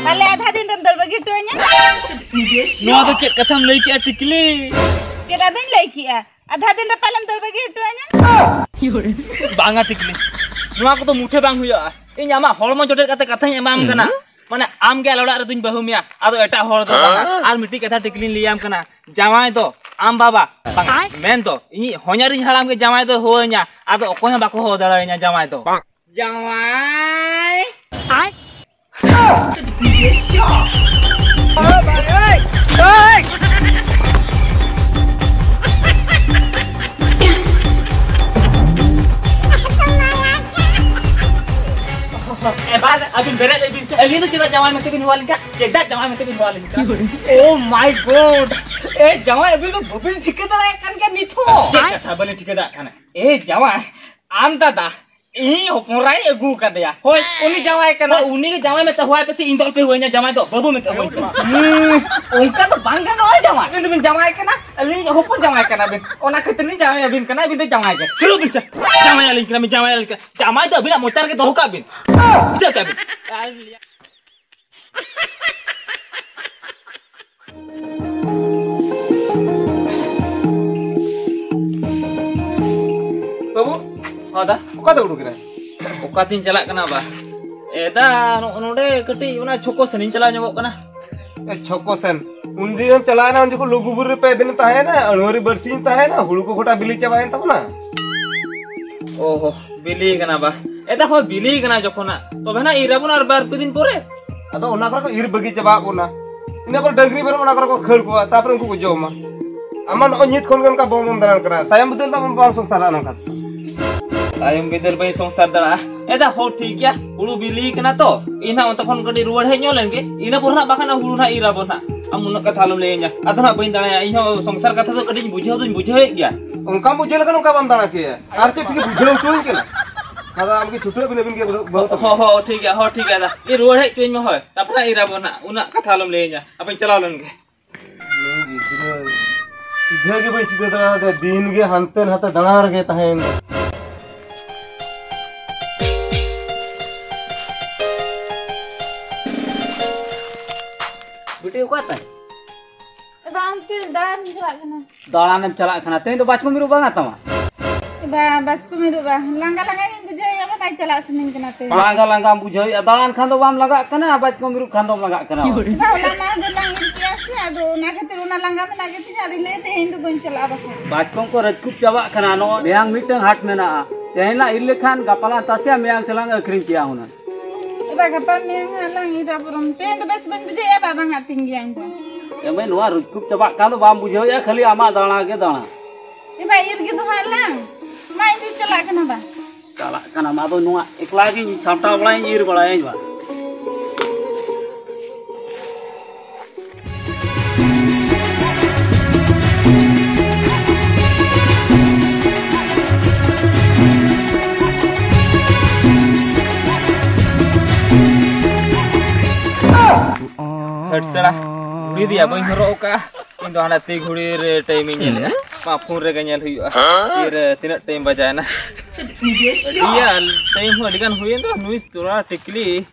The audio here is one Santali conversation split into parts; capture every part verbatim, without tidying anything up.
ᱛᱟᱦᱞᱮ ᱟᱫᱷᱟ ᱫᱤᱱ ᱨᱮᱢ ᱫᱟᱹᱲ ᱵᱟᱹᱜᱤ ᱦᱚᱴᱚ ᱟᱹᱧᱟ? ᱱᱚᱣᱟ ᱫᱚ ᱪᱮᱫ ᱠᱟᱛᱷᱟᱢ ᱞᱟᱹᱭ ᱠᱮᱜᱼᱟ, ᱴᱤᱠᱞᱤ? ᱪᱮᱫ ᱟᱫᱚᱧ ᱞᱟᱹᱭ ᱠᱮᱜᱼᱟ? ᱟᱫᱷᱟ ᱫᱤᱱ ᱨᱮ ᱯᱟᱞᱮᱢ ᱫᱟᱹᱲ ᱵᱟᱹᱜᱤ ᱦᱚᱴᱚ ᱟᱹᱧᱟ? ᱵᱟᱝᱟ, ᱴᱤᱠᱞᱤ, ᱱᱚᱣᱟ ᱠᱚᱫᱚ ᱢᱩᱴᱷᱮ ᱵᱟᱝ ᱦᱩᱭᱩᱜᱼᱟ᱾ ᱤᱧ ᱟᱢᱟᱜ ᱦᱚᱲᱢᱚ ᱡᱚᱴᱮᱫ ᱠᱟᱛᱮ ᱠᱟᱛᱷᱟᱧ ᱮᱢᱟᱢ ᱠᱟᱱᱟ᱾ ᱢᱟᱱᱮ, ᱟᱢ ᱜᱮ ᱟᱞᱮ ᱚᱲᱟᱜ ᱨᱮᱫᱚᱧ ᱵᱟᱹᱦᱩ ᱢᱮᱭᱟ, ᱟᱫᱚ ᱮᱴᱟᱜ ᱦᱚᱲ ᱫᱚ ᱵᱟᱝᱟ᱾ ᱟᱨ ᱢᱤᱫᱴᱤᱡ ᱠᱟᱛᱷᱟ, ᱴᱤᱠᱞᱤᱧ ᱞᱟᱹᱭᱟᱢ ᱠᱟᱱᱟ, ᱡᱟᱶᱟᱭ ᱫᱚ ᱟᱢ ᱵᱟᱵᱟ ᱵᱟᱝᱟ, ᱢᱮᱱ ᱫᱚ ᱤᱧᱤᱡ ᱦᱚᱧᱦᱟᱨᱤᱧ ᱦᱟᱲᱟᱢ ᱜᱮ ᱡᱟᱶᱟᱭ ᱫᱚ ᱦᱚᱦᱚ ᱟᱹᱧᱟ, ᱟᱫᱚ ᱚᱠᱚᱭ ᱦᱚᱸ ᱵᱟᱠᱚ ᱦᱚᱦᱚ ᱫᱟᱲᱮ ᱟᱹᱧᱟ ᱡᱟᱶᱟᱭ ᱫᱚ᱾ ᱡᱟᱶᱟᱭ᱾ ᱮ, ᱵᱟᱝ, ᱟᱹᱵᱤᱱ ᱵᱮᱨᱮᱫ ᱞᱮ ᱵᱤᱱ ᱥᱮ, ᱟᱹᱞᱤᱧ ᱫᱚ ᱪᱮᱫᱟᱜ ᱡᱟᱶᱟᱭ ᱢᱮᱱᱛᱮ ᱵᱤᱱ ᱦᱚᱦᱚ ᱟᱹᱞᱤᱧ ᱠᱟᱱᱟ? ᱪᱮᱫᱟᱜ ᱡᱟᱶᱟᱭ ᱢᱮᱱᱛᱮ ᱵᱤᱱ ᱦᱚᱦᱚ ᱟᱹᱞᱤᱧ ᱠᱟᱱᱟ? Oh my God! ᱮ ᱡᱟᱶᱟᱭ, ᱟᱹᱵᱤᱱ ᱫᱚ ᱵᱟᱹᱵᱤᱱ ᱴᱷᱤᱠᱟᱹ ᱫᱟᱲᱮᱭᱟᱜ ᱠᱟᱱ ᱜᱮᱭᱟ ᱱᱤᱛ ᱦᱚᱸ? ᱪᱮᱫ ᱠᱟᱛᱷᱟ ᱵᱟᱹᱞᱤᱧ ᱴᱷᱤᱠᱟᱹ ᱫᱟᱲᱮᱭᱟᱜ ᱠᱟᱱᱟ? ᱮ ᱡᱟᱶᱟᱭ, ᱟᱢ ᱫᱟᱫᱟ, ᱤᱧ ᱦᱚᱯᱚᱱ ᱮᱨᱟᱭ ᱟᱹᱜᱩ ᱠᱟᱫᱮᱭᱟ᱾ ᱦᱳᱭ, ᱩᱱᱤ ᱡᱟᱶᱟᱭ ᱠᱟᱱᱟ᱾ ᱦᱳᱭ, ᱩᱱᱤ ᱜᱮ ᱡᱟᱶᱟᱭ ᱢᱮᱱᱛᱮ ᱦᱚᱦᱚ ᱟᱭ ᱯᱮᱥᱮ, ᱤᱧ ᱫᱚ ᱟᱞᱚᱯᱮ ᱦᱚᱦᱚ ᱟᱹᱧᱟ ᱡᱟᱶᱟᱭ ᱫᱚ, ᱵᱟᱹᱵᱩ ᱢᱮᱱᱛᱮ ᱦᱚᱦᱚ ᱟᱹᱧ ᱯᱮ᱾ ᱦᱩᱸ, ᱚᱱᱠᱟ ᱫᱚ ᱵᱟᱝ ᱜᱟᱱᱚᱜᱼᱟ ᱡᱟᱶᱟᱭ᱾ ᱟᱹᱵᱤᱱ ᱫᱚᱵᱤᱱ ᱡᱟᱶᱟᱭ ᱠᱟᱱᱟ, ᱟᱹᱞᱤᱧ ᱦᱚᱯᱚᱱ ᱡᱟᱶᱟᱭ ᱠᱟᱱᱟ ᱵᱤᱱ, ᱚᱱᱟ ᱠᱷᱟᱹᱛᱤᱨ ᱞᱤᱧ ᱡᱟᱶᱟᱭ ᱟᱹᱵᱤᱱ ᱠᱟᱱᱟ, ᱟᱹᱵᱤᱱ ᱫᱚ ᱡᱟᱶᱟᱭ ᱜᱮ᱾ ᱪᱚᱞᱚ ᱵᱤᱱ ᱥᱮ, ᱡᱟᱶᱟᱭ ᱟᱹᱞᱤᱧ ᱠᱟᱱᱟ ᱵᱤᱱ, ᱡᱟᱶᱟᱭ ᱟᱹᱞᱤᱧ ᱠᱟᱱᱟ᱾ ᱡᱟᱶᱟᱭ ᱫᱚ ᱟᱹᱵᱤᱱᱟᱜ ᱢᱚᱪᱟ ᱨᱮᱜᱮ ᱫᱚᱦᱚ ᱠᱟᱜ ᱵᱤᱱ᱾ ᱵᱩᱡᱷᱟᱹᱣ ᱠᱟᱜ ᱵᱤᱱ᱾ ᱵᱟᱹᱵᱩ, ᱦᱚᱸ ᱫᱟ᱾ ᱚᱠᱟ ᱛᱮ ᱩᱰᱩᱠ ᱮᱱᱟ? ᱚᱠᱟᱛᱤᱧ ᱪᱟᱞᱟᱜ ᱠᱟᱱᱟ ᱵᱟ? ᱮ ᱫᱟ, ᱱᱚᱜᱼᱚ ᱱᱚᱰᱮ ᱠᱟᱹᱴᱤᱡ ᱚᱱᱟ ᱪᱷᱚᱠᱚ ᱥᱮᱱᱤᱧ ᱪᱟᱞᱟᱣ ᱧᱚᱜᱚᱜ ᱠᱟᱱᱟ᱾ ᱮ, ᱪᱷᱚᱠᱚ ᱥᱮᱱ? ᱩᱱ ᱫᱤᱱᱮᱢ ᱪᱟᱞᱟᱣ ᱮᱱᱟ, ᱩᱱ ᱡᱚᱠᱷᱚᱱ ᱞᱩᱜᱩᱵᱩᱨᱩ ᱨᱮ ᱯᱮ ᱫᱤᱱ ᱛᱟᱦᱮᱸᱭᱮᱱᱟ, ᱟᱹᱬᱣᱟᱹᱨᱤ ᱵᱟᱹᱨᱥᱤᱧ ᱛᱟᱦᱮᱸᱭᱮᱱᱟ, ᱦᱩᱲᱩ ᱠᱚ ᱜᱚᱴᱟ ᱵᱤᱞᱤ ᱪᱟᱵᱟᱭᱮᱱ ᱛᱟᱵᱚᱱᱟ᱾ ᱚᱦᱚ, ᱵᱤᱞᱤ ᱠᱟᱱᱟ ᱵᱟ? ᱮ ᱫᱟ, ᱦᱳᱭ, ᱵᱤᱞᱤ ᱠᱟᱱᱟ ᱡᱚᱠᱷᱚᱱ ᱦᱟᱸᱜ, ᱛᱚᱵᱮ ᱱᱟᱜ ᱤᱨ ᱟᱵᱚᱱ ᱟᱨ ᱵᱟᱨ ᱯᱮ ᱫᱤᱱ ᱯᱚᱨᱮ᱾ ᱟᱫᱚ ᱚᱱᱟ ᱠᱚᱨᱮ ᱠᱚ ᱤᱨ ᱵᱟᱹᱜᱤ ᱪᱟᱵᱟ ᱟᱠᱚ ᱚᱱᱟ᱾ ᱤᱱᱟᱹ ᱯᱚᱨᱮ ᱰᱟᱹᱝᱨᱤ ᱢᱮᱨᱚᱢ ᱚᱱᱟ ᱠᱚᱨᱮ ᱠᱚ ᱠᱷᱟᱹᱲ ᱠᱚᱣᱟ, ᱛᱟᱨᱯᱚᱨᱮ ᱩᱱᱠᱩ ᱠᱚ ᱡᱚᱢᱟ᱾ ᱟᱢ ᱢᱟ ᱱᱚᱜᱼᱚᱭ ᱱᱤᱛ ᱠᱷᱚᱱ ᱜᱮ ᱚᱱᱠᱟ ᱵᱚᱢ ᱵᱚᱢ ᱫᱟᱬᱟᱱ ᱠᱟᱱᱟ, ᱛᱟᱭᱚᱢ ᱵᱤᱫᱟᱹᱞ ᱫᱚ ᱟᱢ ᱵᱟᱢ ᱥᱚᱝᱥᱟᱨᱟ ᱱᱚᱝᱠᱟ᱾ ᱛᱟᱭᱚᱢ ᱵᱤᱫᱟᱹᱞ ᱵᱟᱹᱧ ᱥᱚᱝᱥᱟᱨ ᱫᱟᱲᱮᱭᱟᱜᱼᱟ᱾ ᱮ ᱫᱟ, ᱦᱳ, ᱴᱷᱤᱠ ᱜᱮᱭᱟ, ᱦᱩᱲᱩ ᱵᱤᱞᱤ ᱠᱟᱱᱟ ᱛᱚ, ᱤᱧ ᱦᱟᱸᱜ ᱚᱱᱛᱮ ᱠᱷᱚᱱ ᱠᱟᱹᱴᱤᱡ ᱨᱩᱣᱟᱹᱲ ᱦᱮᱡ ᱧᱚᱜ ᱞᱮᱱ ᱜᱮ, ᱤᱱᱟᱹ ᱯᱚᱨ ᱦᱟᱸᱜ ᱵᱟᱠᱷᱟᱱ ᱦᱩᱲᱩ ᱦᱟᱸᱜ ᱤᱨ ᱟᱵᱚᱱ ᱦᱟᱸᱜ᱾ ᱟᱢ ᱩᱱᱟᱹᱜ ᱠᱟᱛᱷᱟ ᱟᱞᱚᱢ ᱞᱟᱹᱭᱟᱹᱧᱟ᱾ ᱟᱫᱚ ᱦᱟᱸᱜ ᱵᱟᱹᱧ ᱫᱟᱲᱮᱭᱟᱜᱼᱟ, ᱤᱧ ᱦᱚᱸ ᱥᱚᱝᱥᱟᱨ ᱠᱟᱛᱷᱟ ᱫᱚ ᱠᱟᱹᱴᱤᱡ ᱤᱧ ᱵᱩᱡᱷᱟᱹᱣ ᱫᱚᱧ ᱵᱩᱡᱷᱟᱹᱣᱮᱫ ᱜᱮᱭᱟ᱾ ᱚᱱᱠᱟᱢ ᱵᱩᱡᱷᱟᱹᱣ ᱞᱮᱠᱷᱟᱱ ᱚᱱᱠᱟ ᱵᱟᱢ ᱫᱟᱬᱟ ᱠᱮᱭᱟ᱾ ᱟᱨ ᱪᱮᱫ ᱴᱷᱤᱠ ᱵᱩᱡᱷᱟᱹᱣ ᱦᱚᱪᱚᱣᱟᱹᱧ ᱠᱟᱱᱟ᱾ ᱟᱫᱚ ᱟᱢ ᱜᱮ ᱪᱷᱩᱴᱟᱹᱜ ᱵᱤᱱ, ᱟᱹᱵᱤᱱ ᱜᱮ ᱵᱟᱹᱦᱩ, ᱵᱟᱹᱦᱩ ᱛᱟᱵᱤᱱ᱾ ᱦᱚᱸ, ᱦᱚᱸ, ᱴᱷᱤᱠ ᱜᱮᱭᱟ, ᱦᱚᱸ, ᱴᱷᱤᱠ ᱜᱮᱭᱟ ᱫᱟ᱾ ᱤᱧ ᱨᱩᱣᱟᱹᱲ ᱦᱮᱡ ᱦᱚᱪᱚᱣᱟᱹᱧ ᱢᱮ, ᱦᱳᱭ᱾ ᱛᱟᱨᱯᱚᱨᱮ ᱤᱨ ᱟᱵᱚᱱ ᱦᱟᱸᱜ, ᱩᱱᱟᱹᱜ ᱠᱟᱛᱷᱟ ᱟᱞᱚᱢ ᱞᱟᱹᱭᱟᱹᱧᱟ᱾ ᱟᱯᱮᱧ ᱪᱟᱞᱟᱣ ᱞᱮᱱ ᱜᱮ᱾ ᱱᱩᱭ ᱜᱤᱫᱽᱨᱟᱹ ᱥᱤᱫᱷᱟᱹ ᱜᱮ ᱵᱟᱹᱧ ᱥᱤᱫᱷᱟᱹ ᱫᱟᱲᱮᱭᱟᱫᱮᱭᱟ, ᱫᱤᱱ ᱜᱮ ᱦᱟᱱᱛᱮ ᱱᱟᱛᱮ ᱫᱟᱬᱟᱱ ᱨᱮᱜᱮ ᱛᱟᱦᱮᱸᱭᱮᱱ ᱫᱚ᱾ ᱵᱤᱴᱤ, ᱚᱠᱟ ᱛᱟᱭ? ᱮ ᱵᱟ, ᱚᱱᱛᱮ ᱫᱟᱬᱟᱱ ᱤᱧ ᱪᱟᱞᱟᱜ ᱠᱟᱱᱟ᱾ ᱫᱟᱬᱟᱱᱮᱢ ᱪᱟᱞᱟᱜ ᱠᱟᱱᱟ? ᱛᱮᱦᱮᱧ ᱫᱚ ᱵᱟᱪᱠᱚᱢ ᱤᱨᱚᱜ ᱵᱟᱝᱟ ᱛᱟᱢᱟ? ᱮ ᱵᱟ, ᱵᱟᱪᱠᱚᱢ ᱤᱨᱚᱜ ᱵᱟ, ᱞᱟᱸᱜᱟ ᱞᱟᱸᱜᱟ ᱜᱤᱧ ᱵᱩᱡᱷᱟᱹᱣᱮᱫᱼᱟ, ᱵᱟ, ᱵᱟᱭ ᱪᱟᱞᱟᱜ ᱥᱟᱱᱟᱧ ᱠᱟᱱᱟ ᱛᱮᱦᱮᱧ᱾ ᱞᱟᱸᱜᱟ ᱞᱟᱸᱜᱟᱢ ᱵᱩᱡᱷᱟᱹᱣᱮᱫᱼᱟ, ᱫᱟᱬᱟᱱ ᱠᱷᱟᱱ ᱫᱚ ᱵᱟᱢ ᱞᱟᱸᱜᱟᱜ ᱠᱟᱱᱟ, ᱵᱟᱪᱠᱚᱢ ᱤᱨᱚᱜ ᱠᱷᱟᱱ ᱫᱚᱢ ᱞᱟᱸᱜᱟᱜ ᱠᱟᱱᱟ᱾ ᱮ ᱵᱟ, ᱦᱚᱞᱟ ᱢᱟᱦᱫᱮᱨ ᱞᱟᱝ ᱤᱨ ᱠᱮᱜᱼᱟ ᱥᱮ, ᱟᱫᱚ ᱚᱱᱟ ᱠᱷᱟᱹᱛᱤᱨ ᱚᱱᱟ ᱞᱟᱸᱜᱟ ᱢᱮᱱᱟᱜ ᱜᱮᱛᱤᱧᱟ, ᱟᱫᱚᱧ ᱞᱟᱹᱭᱮᱫ ᱛᱮᱦᱮᱧ ᱫᱚ ᱵᱟᱹᱧ ᱪᱟᱞᱟᱜᱼᱟ ᱵᱟᱠᱷᱟᱱ᱾ ᱵᱟᱪᱠᱚᱢ ᱠᱚ ᱨᱟᱹᱡᱠᱩᱫ ᱪᱟᱵᱟᱜ ᱠᱟᱱᱟ, ᱱᱚᱜᱼᱚᱭ ᱢᱮᱭᱟᱝ ᱢᱤᱫᱴᱟᱝ ᱦᱟᱴ ᱢᱮᱱᱟᱜᱼᱟ, ᱛᱮᱦᱮᱧ ᱞᱟᱝ ᱤᱨ ᱞᱮᱠᱷᱟᱱ ᱜᱟᱯᱟ ᱞᱟᱝ ᱛᱟᱥᱮᱭᱟ, ᱢᱮᱭᱟᱝ ᱛᱮᱞᱟᱝ ᱟᱹᱠᱷᱨᱤᱧ ᱠᱮᱭᱟ ᱦᱩᱱᱟᱹᱝ᱾ ᱮ ᱵᱟ, ᱜᱟᱯᱟ ᱢᱮᱭᱟᱝ ᱦᱟᱸᱜ ᱞᱟᱝ ᱤᱨᱟ ᱵᱚᱨᱚᱝ᱾ ᱛᱮᱦᱮᱧ ᱫᱚ ᱵᱮᱥ ᱵᱟᱹᱧ ᱵᱩᱡᱷᱟᱹᱣᱮᱫᱼᱟ, ᱵᱟᱵᱟᱝ ᱟᱜ ᱛᱤᱧ ᱜᱮᱭᱟ ᱤᱧ ᱫᱚ᱾ ᱮ ᱢᱟᱹᱭ, ᱱᱚᱣᱟ ᱨᱩᱡᱠᱩᱯ ᱪᱟᱵᱟᱜ ᱠᱟᱱ ᱫᱚ ᱵᱟᱢ ᱵᱩᱡᱷᱟᱹᱣᱮᱫᱼᱟ, ᱠᱷᱟᱹᱞᱤ ᱟᱢᱟᱜ ᱫᱟᱬᱟ ᱜᱮ ᱫᱟᱬᱟ᱾ ᱮ ᱵᱟ, ᱤᱨ ᱜᱮ ᱫᱚ ᱦᱟᱸᱜ ᱞᱟᱝ᱾ ᱢᱟ, ᱤᱧ ᱫᱚᱧ ᱪᱟᱞᱟᱜ ᱠᱟᱱᱟ ᱵᱟ᱾ ᱪᱟᱞᱟᱜ ᱠᱟᱱᱟᱢ, ᱟᱫᱚ ᱱᱚᱣᱟ ᱮᱠᱞᱟ ᱜᱤᱧ ᱥᱟᱢᱴᱟᱣ ᱵᱟᱲᱟᱭᱟᱹᱧ, ᱤᱨ ᱵᱟᱲᱟᱭᱟᱹᱧ ᱵᱟ᱾ ᱦᱟᱹᱴ ᱥᱮᱲᱟ, ᱜᱷᱩᱲᱤ ᱫᱮᱭᱟ ᱵᱟᱹᱧ ᱦᱚᱨᱚᱜ ᱟᱠᱟᱫᱼᱟ᱾ ᱤᱧ ᱫᱚ ᱦᱟᱱᱟ ᱛᱤ ᱜᱷᱩᱲᱤ ᱨᱮ ᱴᱟᱭᱤᱢᱤᱧ ᱧᱮᱞᱮᱫᱼᱟ᱾ ᱢᱟ, ᱯᱷᱳᱱ ᱨᱮᱜᱮ ᱧᱮᱞ ᱦᱩᱭᱩᱜᱼᱟ᱾ ᱛᱤᱨᱮ ᱛᱤᱱᱟᱹᱜ ᱴᱟᱭᱤᱢ ᱵᱟᱡᱟᱣᱮᱱᱟ? ᱟᱹᱰᱤ ᱴᱟᱭᱤᱢ ᱦᱚᱸ ᱟᱹᱰᱤ ᱜᱟᱱ ᱦᱩᱭᱮᱱ ᱫᱚ᱾ ᱱᱩᱭ ᱛᱚᱨᱟ ᱴᱤᱠᱞᱤ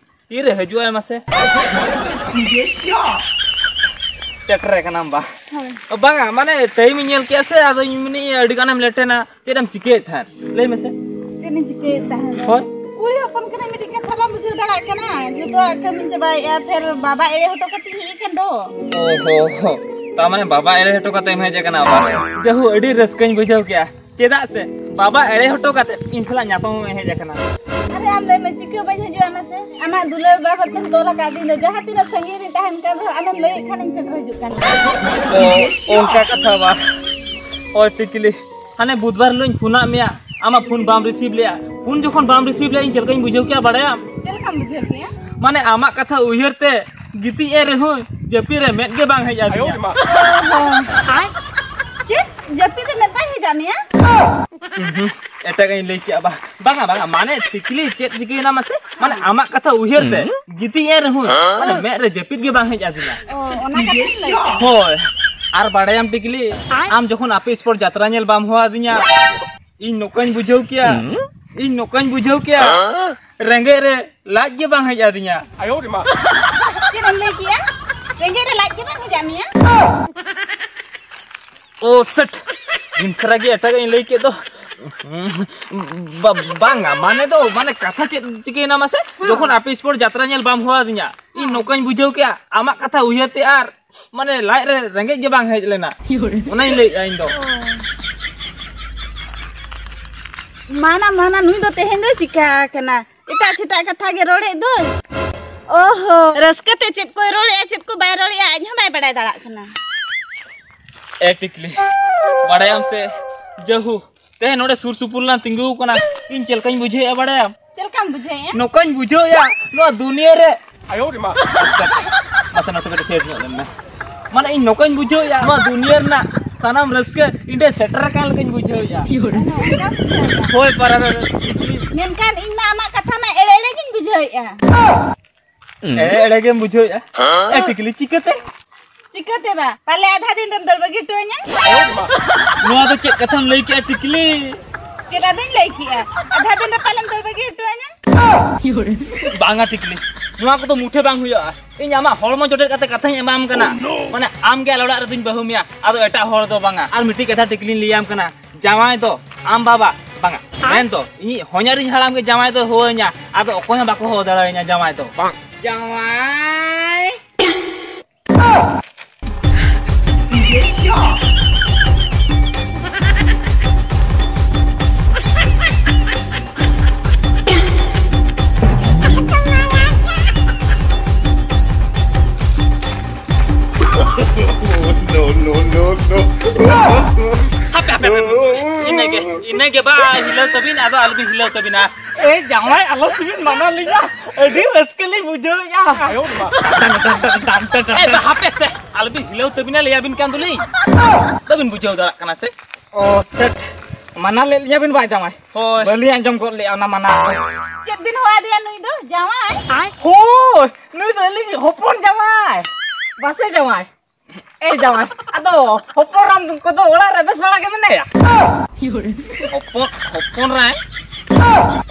ᱛᱤᱨᱮ ᱦᱤᱡᱩᱜᱼᱟᱭ ᱢᱟᱥᱮ? ᱥᱮᱴᱮᱨ ᱟᱠᱟᱱᱟᱢ ᱵᱟ? ᱦᱳᱭ᱾ ᱵᱟᱝᱟ, ᱢᱟᱱᱮ ᱴᱟᱭᱤᱢᱤᱧ ᱧᱮᱞ ᱠᱮᱜᱼᱟ ᱥᱮ, ᱟᱫᱚ ᱤᱧ ᱢᱮᱱᱮᱫᱼᱟ ᱟᱹᱰᱤ ᱜᱟᱱᱮᱢ ᱞᱮᱴᱮᱱᱟ᱾ ᱪᱮᱫ ᱮᱢ ᱪᱤᱠᱟᱹᱭᱮᱫ ᱛᱟᱦᱮᱸᱫ? ᱞᱟᱹᱭ ᱢᱮᱥᱮ᱾ ᱪᱮᱫ ᱤᱧ ᱪᱤᱠᱟᱹᱭᱮᱫ ᱛᱟᱦᱮᱸᱫ? ᱦᱳᱭ᱾ ᱠᱩᱲᱤ ᱦᱚᱯᱚᱱ ᱠᱟᱱᱟᱧ, ᱢᱤᱫᱴᱤᱡ ᱠᱟᱛᱷᱟ ᱵᱟᱢ ᱵᱩᱡᱷᱟᱹᱣ ᱫᱟᱲᱮᱭᱟᱜ ᱠᱟᱱᱟ? ᱡᱚᱛᱚᱣᱟᱜ ᱠᱟᱹᱢᱤᱧ ᱪᱟᱵᱟᱭᱮᱫᱼᱟ, ᱯᱷᱮᱨ ᱵᱟᱵᱟ ᱮᱲᱮ ᱦᱚᱴᱚ ᱠᱟᱛᱮᱧ ᱦᱮᱡ ᱟᱠᱟᱱ ᱫᱚ᱾ ᱚ ᱦᱚ ᱦᱚ᱾ ᱛᱟ ᱢᱟᱱᱮ ᱵᱟᱵᱟ ᱮᱲᱮ ᱦᱚᱴᱚ ᱠᱟᱛᱮᱢ ᱦᱮᱡ ᱟᱠᱟᱱᱟ ᱵᱟ? ᱡᱟᱦᱳ, ᱟᱹᱰᱤ ᱨᱟᱹᱥᱠᱟᱹᱧ ᱵᱩᱡᱷᱟᱹᱣ ᱠᱮᱜᱼᱟ᱾ ᱪᱮᱫᱟᱜ ᱥᱮ ᱵᱟᱵᱟ ᱮᱲᱮ ᱦᱚᱴᱚ ᱠᱟᱛᱮ ᱤᱧ ᱥᱟᱞᱟᱜ ᱧᱟᱯᱟᱢ ᱮᱢ ᱦᱮᱡ ᱟᱠᱟᱱᱟ᱾ ᱟᱨᱮ ᱟᱢ ᱞᱟᱹᱭ ᱢᱮ, ᱪᱤᱠᱟᱹ ᱵᱟᱹᱧ ᱦᱤᱡᱩᱜᱼᱟ ᱢᱟᱥᱮ? ᱟᱢᱟᱜ ᱫᱩᱞᱟᱹᱲ ᱵᱟᱵᱚᱫ ᱛᱮᱢ ᱛᱚᱞ ᱟᱠᱟᱫᱤᱧ ᱫᱚ, ᱡᱟᱦᱟᱸ ᱛᱤᱱᱟᱹᱜ ᱥᱟᱺᱜᱤᱧ ᱨᱤᱧ ᱛᱟᱦᱮᱱ ᱠᱟᱱ ᱨᱮᱦᱚᱸ ᱟᱢᱮᱢ ᱞᱟᱹᱭᱮᱫ ᱠᱷᱟᱱᱤᱧ ᱥᱮᱴᱮᱨ ᱦᱤᱡᱩᱜ ᱠᱟᱱ ᱜᱮᱭᱟ᱾ ᱚ, ᱚᱱᱠᱟ ᱠᱟᱛᱷᱟ ᱵᱟ᱾ ᱳᱭ ᱴᱤᱠᱞᱤ, ᱦᱟᱱᱮ ᱵᱩᱫᱷᱵᱟᱨ ᱦᱤᱞᱳᱜ ᱤᱧ ᱯᱷᱳᱱᱟᱫ ᱢᱮᱭᱟ, ᱟᱢᱟᱜ ᱯᱷᱳᱱ ᱵᱟᱢ ᱨᱤᱥᱤᱵᱷ ᱞᱮᱜᱼᱟ᱾ ᱯᱷᱳᱱ ᱡᱚᱠᱷᱚᱱ ᱵᱟᱢ ᱨᱤᱥᱤᱵᱷ ᱞᱮᱜᱼᱟ, ᱤᱧ ᱪᱮᱫ ᱞᱮᱠᱟᱧ ᱵᱩᱡᱷᱟᱹᱣ ᱠᱮᱜᱼᱟ ᱵᱟᱲᱟᱭᱟᱢ? ᱪᱮᱫ ᱞᱮᱠᱟᱢ ᱵᱩᱡᱷᱟᱹᱣ ᱠᱮᱜᱼᱟ? ᱢᱟᱱᱮ ᱟᱢᱟᱜ ᱠᱟᱛᱷᱟ ᱩᱭᱦᱟᱹᱨ ᱛᱮ ᱜᱤᱛᱤᱡ ᱮᱱ ᱨᱮᱦᱚᱸ ᱡᱟᱹᱯᱤᱫ ᱨᱮ ᱢᱮᱫ ᱜᱮ ᱵᱟᱝ ᱦᱮᱡ ᱟᱹᱫᱤᱧᱟ᱾ ᱚ ᱦᱚᱸ᱾ ᱟᱭ, ᱪᱮᱫ? ᱡᱟᱹᱯᱤᱫ ᱨᱮ ᱢᱮᱫ ᱵᱟᱝ ᱦᱮᱡ ᱟᱫ ᱢᱮᱭᱟ? ᱩᱸᱦᱩᱸ, ᱮᱴᱟᱜᱟᱜ ᱤᱧ ᱞᱟᱹᱭ ᱠᱮᱜᱼᱟ ᱵᱟ᱾ ᱵᱟᱝᱟ, ᱵᱟᱝᱟ, ᱢᱟᱱᱮ ᱴᱤᱠᱞᱤ ᱪᱮᱫ ᱪᱤᱠᱟᱹᱭᱮᱱᱟ ᱢᱟᱥᱮ? ᱢᱟᱱᱮ ᱟᱢᱟᱜ ᱠᱟᱛᱷᱟ ᱩᱭᱦᱟᱹᱨ ᱛᱮ ᱜᱤᱛᱤᱡ ᱮᱱ ᱨᱮᱦᱚᱸ ᱢᱟᱱᱮ ᱢᱮᱫ ᱨᱮ ᱡᱟᱹᱯᱤᱫ ᱜᱮ ᱵᱟᱝ ᱦᱮᱡ ᱟᱹᱫᱤᱧᱟ᱾ ᱚ, ᱚᱱᱟ ᱠᱟᱛᱷᱟᱢ ᱞᱟᱹᱭ ᱠᱮᱫᱟ᱾ ᱦᱳᱭ᱾ ᱟᱨ ᱵᱟᱲᱟᱭᱟᱢ ᱴᱤᱠᱞᱤ, ᱟᱢ ᱡᱚᱠᱷᱚᱱ ᱟᱯᱮ ᱥᱯᱳᱨᱴ ᱡᱟᱛᱨᱟ ᱧᱮᱞ ᱵᱟᱢ ᱦᱚᱦᱚ ᱟᱹᱫᱤᱧᱟ, ᱤᱧ ᱱᱚᱝᱠᱟᱧ ᱵᱩᱡᱷᱟᱹᱣ ᱠᱮᱭᱟ, ᱤᱧ ᱱᱚᱝᱠᱟᱧ ᱵᱩᱡᱷᱟᱹᱣ ᱠᱮᱭᱟ, ᱨᱮᱸᱜᱮᱡ ᱨᱮ ᱞᱟᱡ ᱜᱮ ᱵᱟᱝ ᱦᱮᱡ ᱟᱹᱫᱤᱧᱟ᱾ ᱪᱮᱫ ᱮᱢ ᱞᱟᱹᱭ ᱠᱮᱭᱟ? ᱨᱮᱸᱜᱮᱡ ᱨᱮ ᱞᱟᱡ ᱜᱮ ᱵᱟᱝ ᱦᱮᱡᱟᱜ ᱢᱮᱭᱟ? ᱳ ᱥᱮᱴ, ᱦᱤᱱᱥᱨᱟ ᱜᱮ ᱮᱴᱟᱜᱟᱜ ᱤᱧ ᱞᱟᱹᱭ ᱠᱮᱫ ᱫᱚ᱾ ᱵᱟ-, ᱵᱟᱝᱟ, ᱢᱟᱱᱮ ᱫᱚ, ᱢᱟᱱᱮ ᱠᱟᱛᱷᱟ ᱪᱮᱫ ᱪᱤᱠᱟᱹᱭᱮᱱᱟ ᱢᱟᱥᱮ? ᱦᱮᱸ᱾ ᱡᱚᱠᱷᱚᱱ ᱟᱯᱮ ᱥᱯᱳᱨᱴ ᱡᱟᱛᱨᱟ ᱧᱮᱞ ᱵᱟᱢ ᱦᱚᱦᱚ ᱟᱹᱫᱤᱧᱟ, ᱤᱧ ᱱᱚᱝᱠᱟᱧ ᱵᱩᱡᱷᱟᱹᱣ ᱠᱮᱜᱼᱟ, ᱟᱢᱟᱜ ᱠᱟᱛᱷᱟ ᱩᱭᱦᱟᱹᱨ ᱛᱮ ᱟᱨ ᱢᱟᱱᱮ ᱞᱟᱡ ᱨᱮ ᱨᱮᱸᱜᱮᱡ ᱜᱮ ᱵᱟᱝ ᱦᱮᱡ ᱞᱮᱱᱟ᱾ ᱚᱱᱟᱧ ᱞᱟᱹᱭᱮᱫᱼᱟ ᱤᱧ ᱫᱚ᱾ ᱢᱟᱱᱟ, ᱢᱟᱱᱟ, ᱱᱩᱭ ᱫᱚ ᱛᱮᱦᱮᱧ ᱫᱚᱭ ᱪᱤᱠᱟ ᱟᱠᱟᱱᱟ? ᱮᱴᱟᱜ ᱥᱮᱴᱟᱜ ᱠᱟᱛᱷᱟ ᱜᱮ ᱨᱚᱲᱮᱫ ᱫᱚᱭ᱾ ᱚᱦᱚ, ᱨᱟᱹᱥᱠᱟᱹ ᱛᱮ ᱪᱮᱫ ᱠᱚᱭ ᱨᱚᱲᱮᱫᱼᱟ, ᱪᱮᱫ ᱠᱚ ᱵᱟᱭ ᱨᱚᱲᱮᱫᱼᱟ, ᱟᱡ ᱦᱚᱸ ᱵᱟᱭ ᱵᱟᱲᱟᱭ ᱫᱟᱲᱮᱭᱟᱜ ᱠᱟᱱᱟ᱾ ᱮ ᱴᱤᱠᱞᱤ, ᱵᱟᱲᱟᱭᱟᱢ ᱥᱮ, ᱡᱟᱹᱦᱩ, ᱛᱮᱦᱮᱧ ᱱᱚᱰᱮ ᱥᱩᱨ ᱥᱩᱯᱩᱨ ᱞᱟᱝ ᱛᱤᱸᱜᱩ ᱟᱠᱟᱱᱟ, ᱤᱧ ᱪᱮᱫ ᱞᱮᱠᱟᱧ ᱵᱩᱡᱷᱟᱹᱣᱮᱫᱼᱟ ᱵᱟᱲᱟᱭᱟᱢ? ᱪᱮᱫ ᱞᱮᱠᱟᱢ ᱵᱩᱡᱷᱟᱹᱣᱮᱫᱼᱟ? ᱱᱚᱝᱠᱟᱧ ᱵᱩᱡᱷᱟᱹᱣᱮᱫᱼᱟ, ᱱᱚᱣᱟ ᱫᱩᱱᱤᱭᱟᱹ ᱨᱮ ᱟᱭᱳ ᱨᱮ ᱢᱟ᱾ ᱢᱟᱥᱮ ᱱᱚᱛᱮ ᱠᱟᱹᱴᱤᱡ ᱥᱮᱴ ᱧᱚᱜ ᱞᱮᱱ ᱢᱮ᱾ ᱢᱟᱱᱮ ᱤᱧ ᱱᱚᱝᱠᱟᱧ ᱵᱩᱡᱷᱟᱹᱣᱮᱫᱼᱟ, ᱱᱚᱣᱟ ᱫᱩᱱᱤᱭᱟᱹ ᱨᱮᱱᱟᱜ ᱥᱟᱱᱟᱢ ᱨᱟᱹᱥᱠᱟᱹ ᱤᱧ ᱴᱷᱮᱱ ᱥᱮᱴᱮᱨ ᱟᱠᱟᱱ ᱞᱮᱠᱟᱧ ᱵᱩᱡᱷᱟᱹᱣᱮᱫᱼᱟ᱾ ᱚᱱᱠᱟᱢ ᱵᱩᱡᱷᱟᱹᱣᱮᱫᱼᱟ? ᱦᱳᱭ, ᱯᱟᱨᱟ ᱨᱮ᱾ ᱢᱮᱱᱠᱷᱟᱱ ᱤᱧ ᱢᱟ ᱟᱢᱟᱜ ᱠᱟᱛᱷᱟ ᱢᱟ ᱮᱲᱮ ᱮᱲᱮ ᱜᱤᱧ ᱵᱩᱡᱷᱟᱹᱣᱮᱫᱼᱟ᱾ ᱮᱲᱮ ᱮᱲᱮ ᱜᱮᱢ ᱵᱩᱡᱷᱟᱹᱣᱮᱫᱼᱟ? ᱮ ᱴᱤᱠᱞᱤ, ᱪᱤᱠᱟᱹᱛᱮ? ᱪᱤᱠᱟᱹᱛᱮ ᱵᱟ? ᱯᱟᱞᱮ ᱟᱫᱷᱟ ᱫᱤᱱ ᱨᱮᱢ ᱫᱟᱹᱲ ᱵᱟᱹᱜᱤ ᱦᱚᱴᱚ ᱟᱹᱧᱟ? ᱱᱚᱣᱟ ᱫᱚ ᱪᱮᱫ ᱠᱟᱛᱷᱟᱢ ᱞᱟᱹᱭ ᱠᱮᱫᱼᱟ ᱴᱤᱠᱞᱤ? ᱪᱮᱫ ᱟᱫᱚᱧ ᱞᱟᱹᱭ ᱠᱮᱫᱼᱟ? ᱟᱫᱷᱟ ᱫᱤᱱ ᱨᱮ ᱯᱟᱞᱮᱢ ᱫᱟᱹᱲ ᱵᱟᱹᱜᱤ ᱦᱚᱴᱚ ᱟᱹᱧᱟ? ᱵᱟᱝᱟ ᱴᱤᱠᱞᱤ, ᱱᱚᱣᱟ ᱠᱚᱫᱚ ᱢᱩᱴᱷᱮ ᱵᱟᱝ ᱦᱩᱭᱩᱜᱼᱟ᱾ ᱤᱧ ᱟᱢᱟᱜ ᱦᱚᱲᱢᱚ ᱡᱚᱴᱮᱫ ᱠᱟᱛᱮ ᱠᱟᱛᱷᱟᱧ ᱮᱢᱟᱢ ᱠᱟᱱᱟ᱾ ᱢᱟᱱᱮ ᱟᱢ ᱜᱮ ᱟᱞᱮ ᱚᱲᱟᱜ ᱨᱮᱫᱚᱧ ᱵᱟᱹᱦᱩ ᱢᱮᱭᱟ, ᱟᱫᱚ ᱮᱴᱟᱜ ᱦᱚᱲ ᱫᱚ ᱵᱟᱝᱟ᱾ ᱟᱨ ᱢᱤᱫᱴᱤᱡ ᱠᱟᱛᱷᱟ ᱴᱤᱠᱞᱤᱧ ᱞᱟᱹᱭᱟᱢ ᱠᱟᱱᱟ, ᱡᱟᱶᱟᱭ ᱫᱚ ᱟᱢ ᱵᱟᱵᱟ ᱵᱟᱝᱟ, ᱢᱮᱱ ᱫᱚ ᱤᱧᱤᱡ ᱦᱚᱧᱦᱟᱨᱤᱧ ᱦᱟᱲᱟᱢ ᱜᱮ ᱡᱟᱶᱟᱭ ᱫᱚ ᱦᱚᱦᱚᱣᱟᱹᱧᱟ, ᱟᱫᱚ ᱚᱠᱚᱭ ᱦᱚᱸ ᱵᱟᱠᱚ ᱦᱚᱦᱚ ᱫᱟᱲᱮᱭᱟᱹᱧᱟ ᱡᱟᱶᱟᱭ ᱫᱚ᱾ ᱡᱟᱶᱟᱭ᱾ No, no, no, no. ᱦᱟᱯᱮ, ᱦᱟᱯᱮ, ᱦᱟᱯᱮ᱾ ᱤᱱᱟᱹᱜᱮ, ᱤᱱᱟᱹᱜᱮ ᱵᱟ, ᱦᱤᱞᱟᱹᱣ ᱛᱟᱹᱵᱤᱱ, ᱟᱫᱚ ᱟᱞᱚᱵᱤᱱ ᱦᱤᱞᱟᱹᱣ ᱛᱟᱹᱵᱤᱱᱟ᱾ ᱮ ᱡᱟᱶᱟᱭ, ᱟᱞᱚ ᱥᱮᱵᱤᱱ ᱢᱟᱱᱟ ᱞᱤᱧᱟ, ᱟᱹᱰᱤ ᱨᱟᱹᱥᱠᱟᱹ ᱞᱤᱧ ᱵᱩᱡᱷᱟᱹᱣᱮᱫᱼᱟ᱾ ᱮ ᱵᱟ, ᱦᱟᱯᱮ ᱥᱮ, ᱟᱞᱚᱵᱤᱱ ᱦᱤᱞᱟᱹᱣ ᱛᱟᱹᱵᱤᱱᱟ, ᱞᱟᱹᱭᱟᱵᱤᱱ ᱠᱟᱱ ᱫᱚᱞᱤᱧ᱾ ᱵᱟᱹᱵᱤᱱ ᱵᱩᱡᱷᱟᱹᱣ ᱫᱟᱲᱮᱭᱟᱜ ᱠᱟᱱᱟ ᱥᱮ? ᱚ ᱥᱮᱴ, ᱢᱟᱱᱟ ᱞᱮᱫ ᱞᱤᱧᱟ ᱵᱤᱱ ᱵᱟᱭ ᱡᱟᱶᱟᱭ? ᱦᱳᱭ᱾ ᱵᱟᱹᱞᱤᱧ ᱟᱸᱡᱚᱢ ᱜᱚᱫ ᱞᱮᱫᱼᱟ ᱚᱱᱟ ᱢᱟᱱᱟ᱾ ᱪᱮᱫ ᱵᱤᱱ ᱦᱚᱦᱚ ᱟᱫᱮᱭᱟ ᱱᱩᱭ ᱫᱚ? ᱡᱟᱶᱟᱭ? ᱦᱳᱭ, ᱱᱩᱭ ᱫᱚ ᱟᱹᱞᱤᱧ ᱦᱚᱯᱚᱱ ᱡᱟᱶᱟᱭ᱾ ᱵᱟᱥᱮ ᱡᱟᱶᱟᱭ? ᱮ ᱡᱟᱶᱟᱭ, ᱟᱫᱚ ᱦᱚᱯᱚᱱ ᱨᱟᱢ ᱠᱚᱫᱚ ᱚᱲᱟᱜ ᱨᱮ ᱵᱮᱥ ᱵᱟᱲᱟ ᱜᱮ ᱢᱮᱱᱟᱭᱟ? ᱦᱚᱯᱚᱱ, ᱦᱚᱯᱚᱱ ᱨᱟᱭ?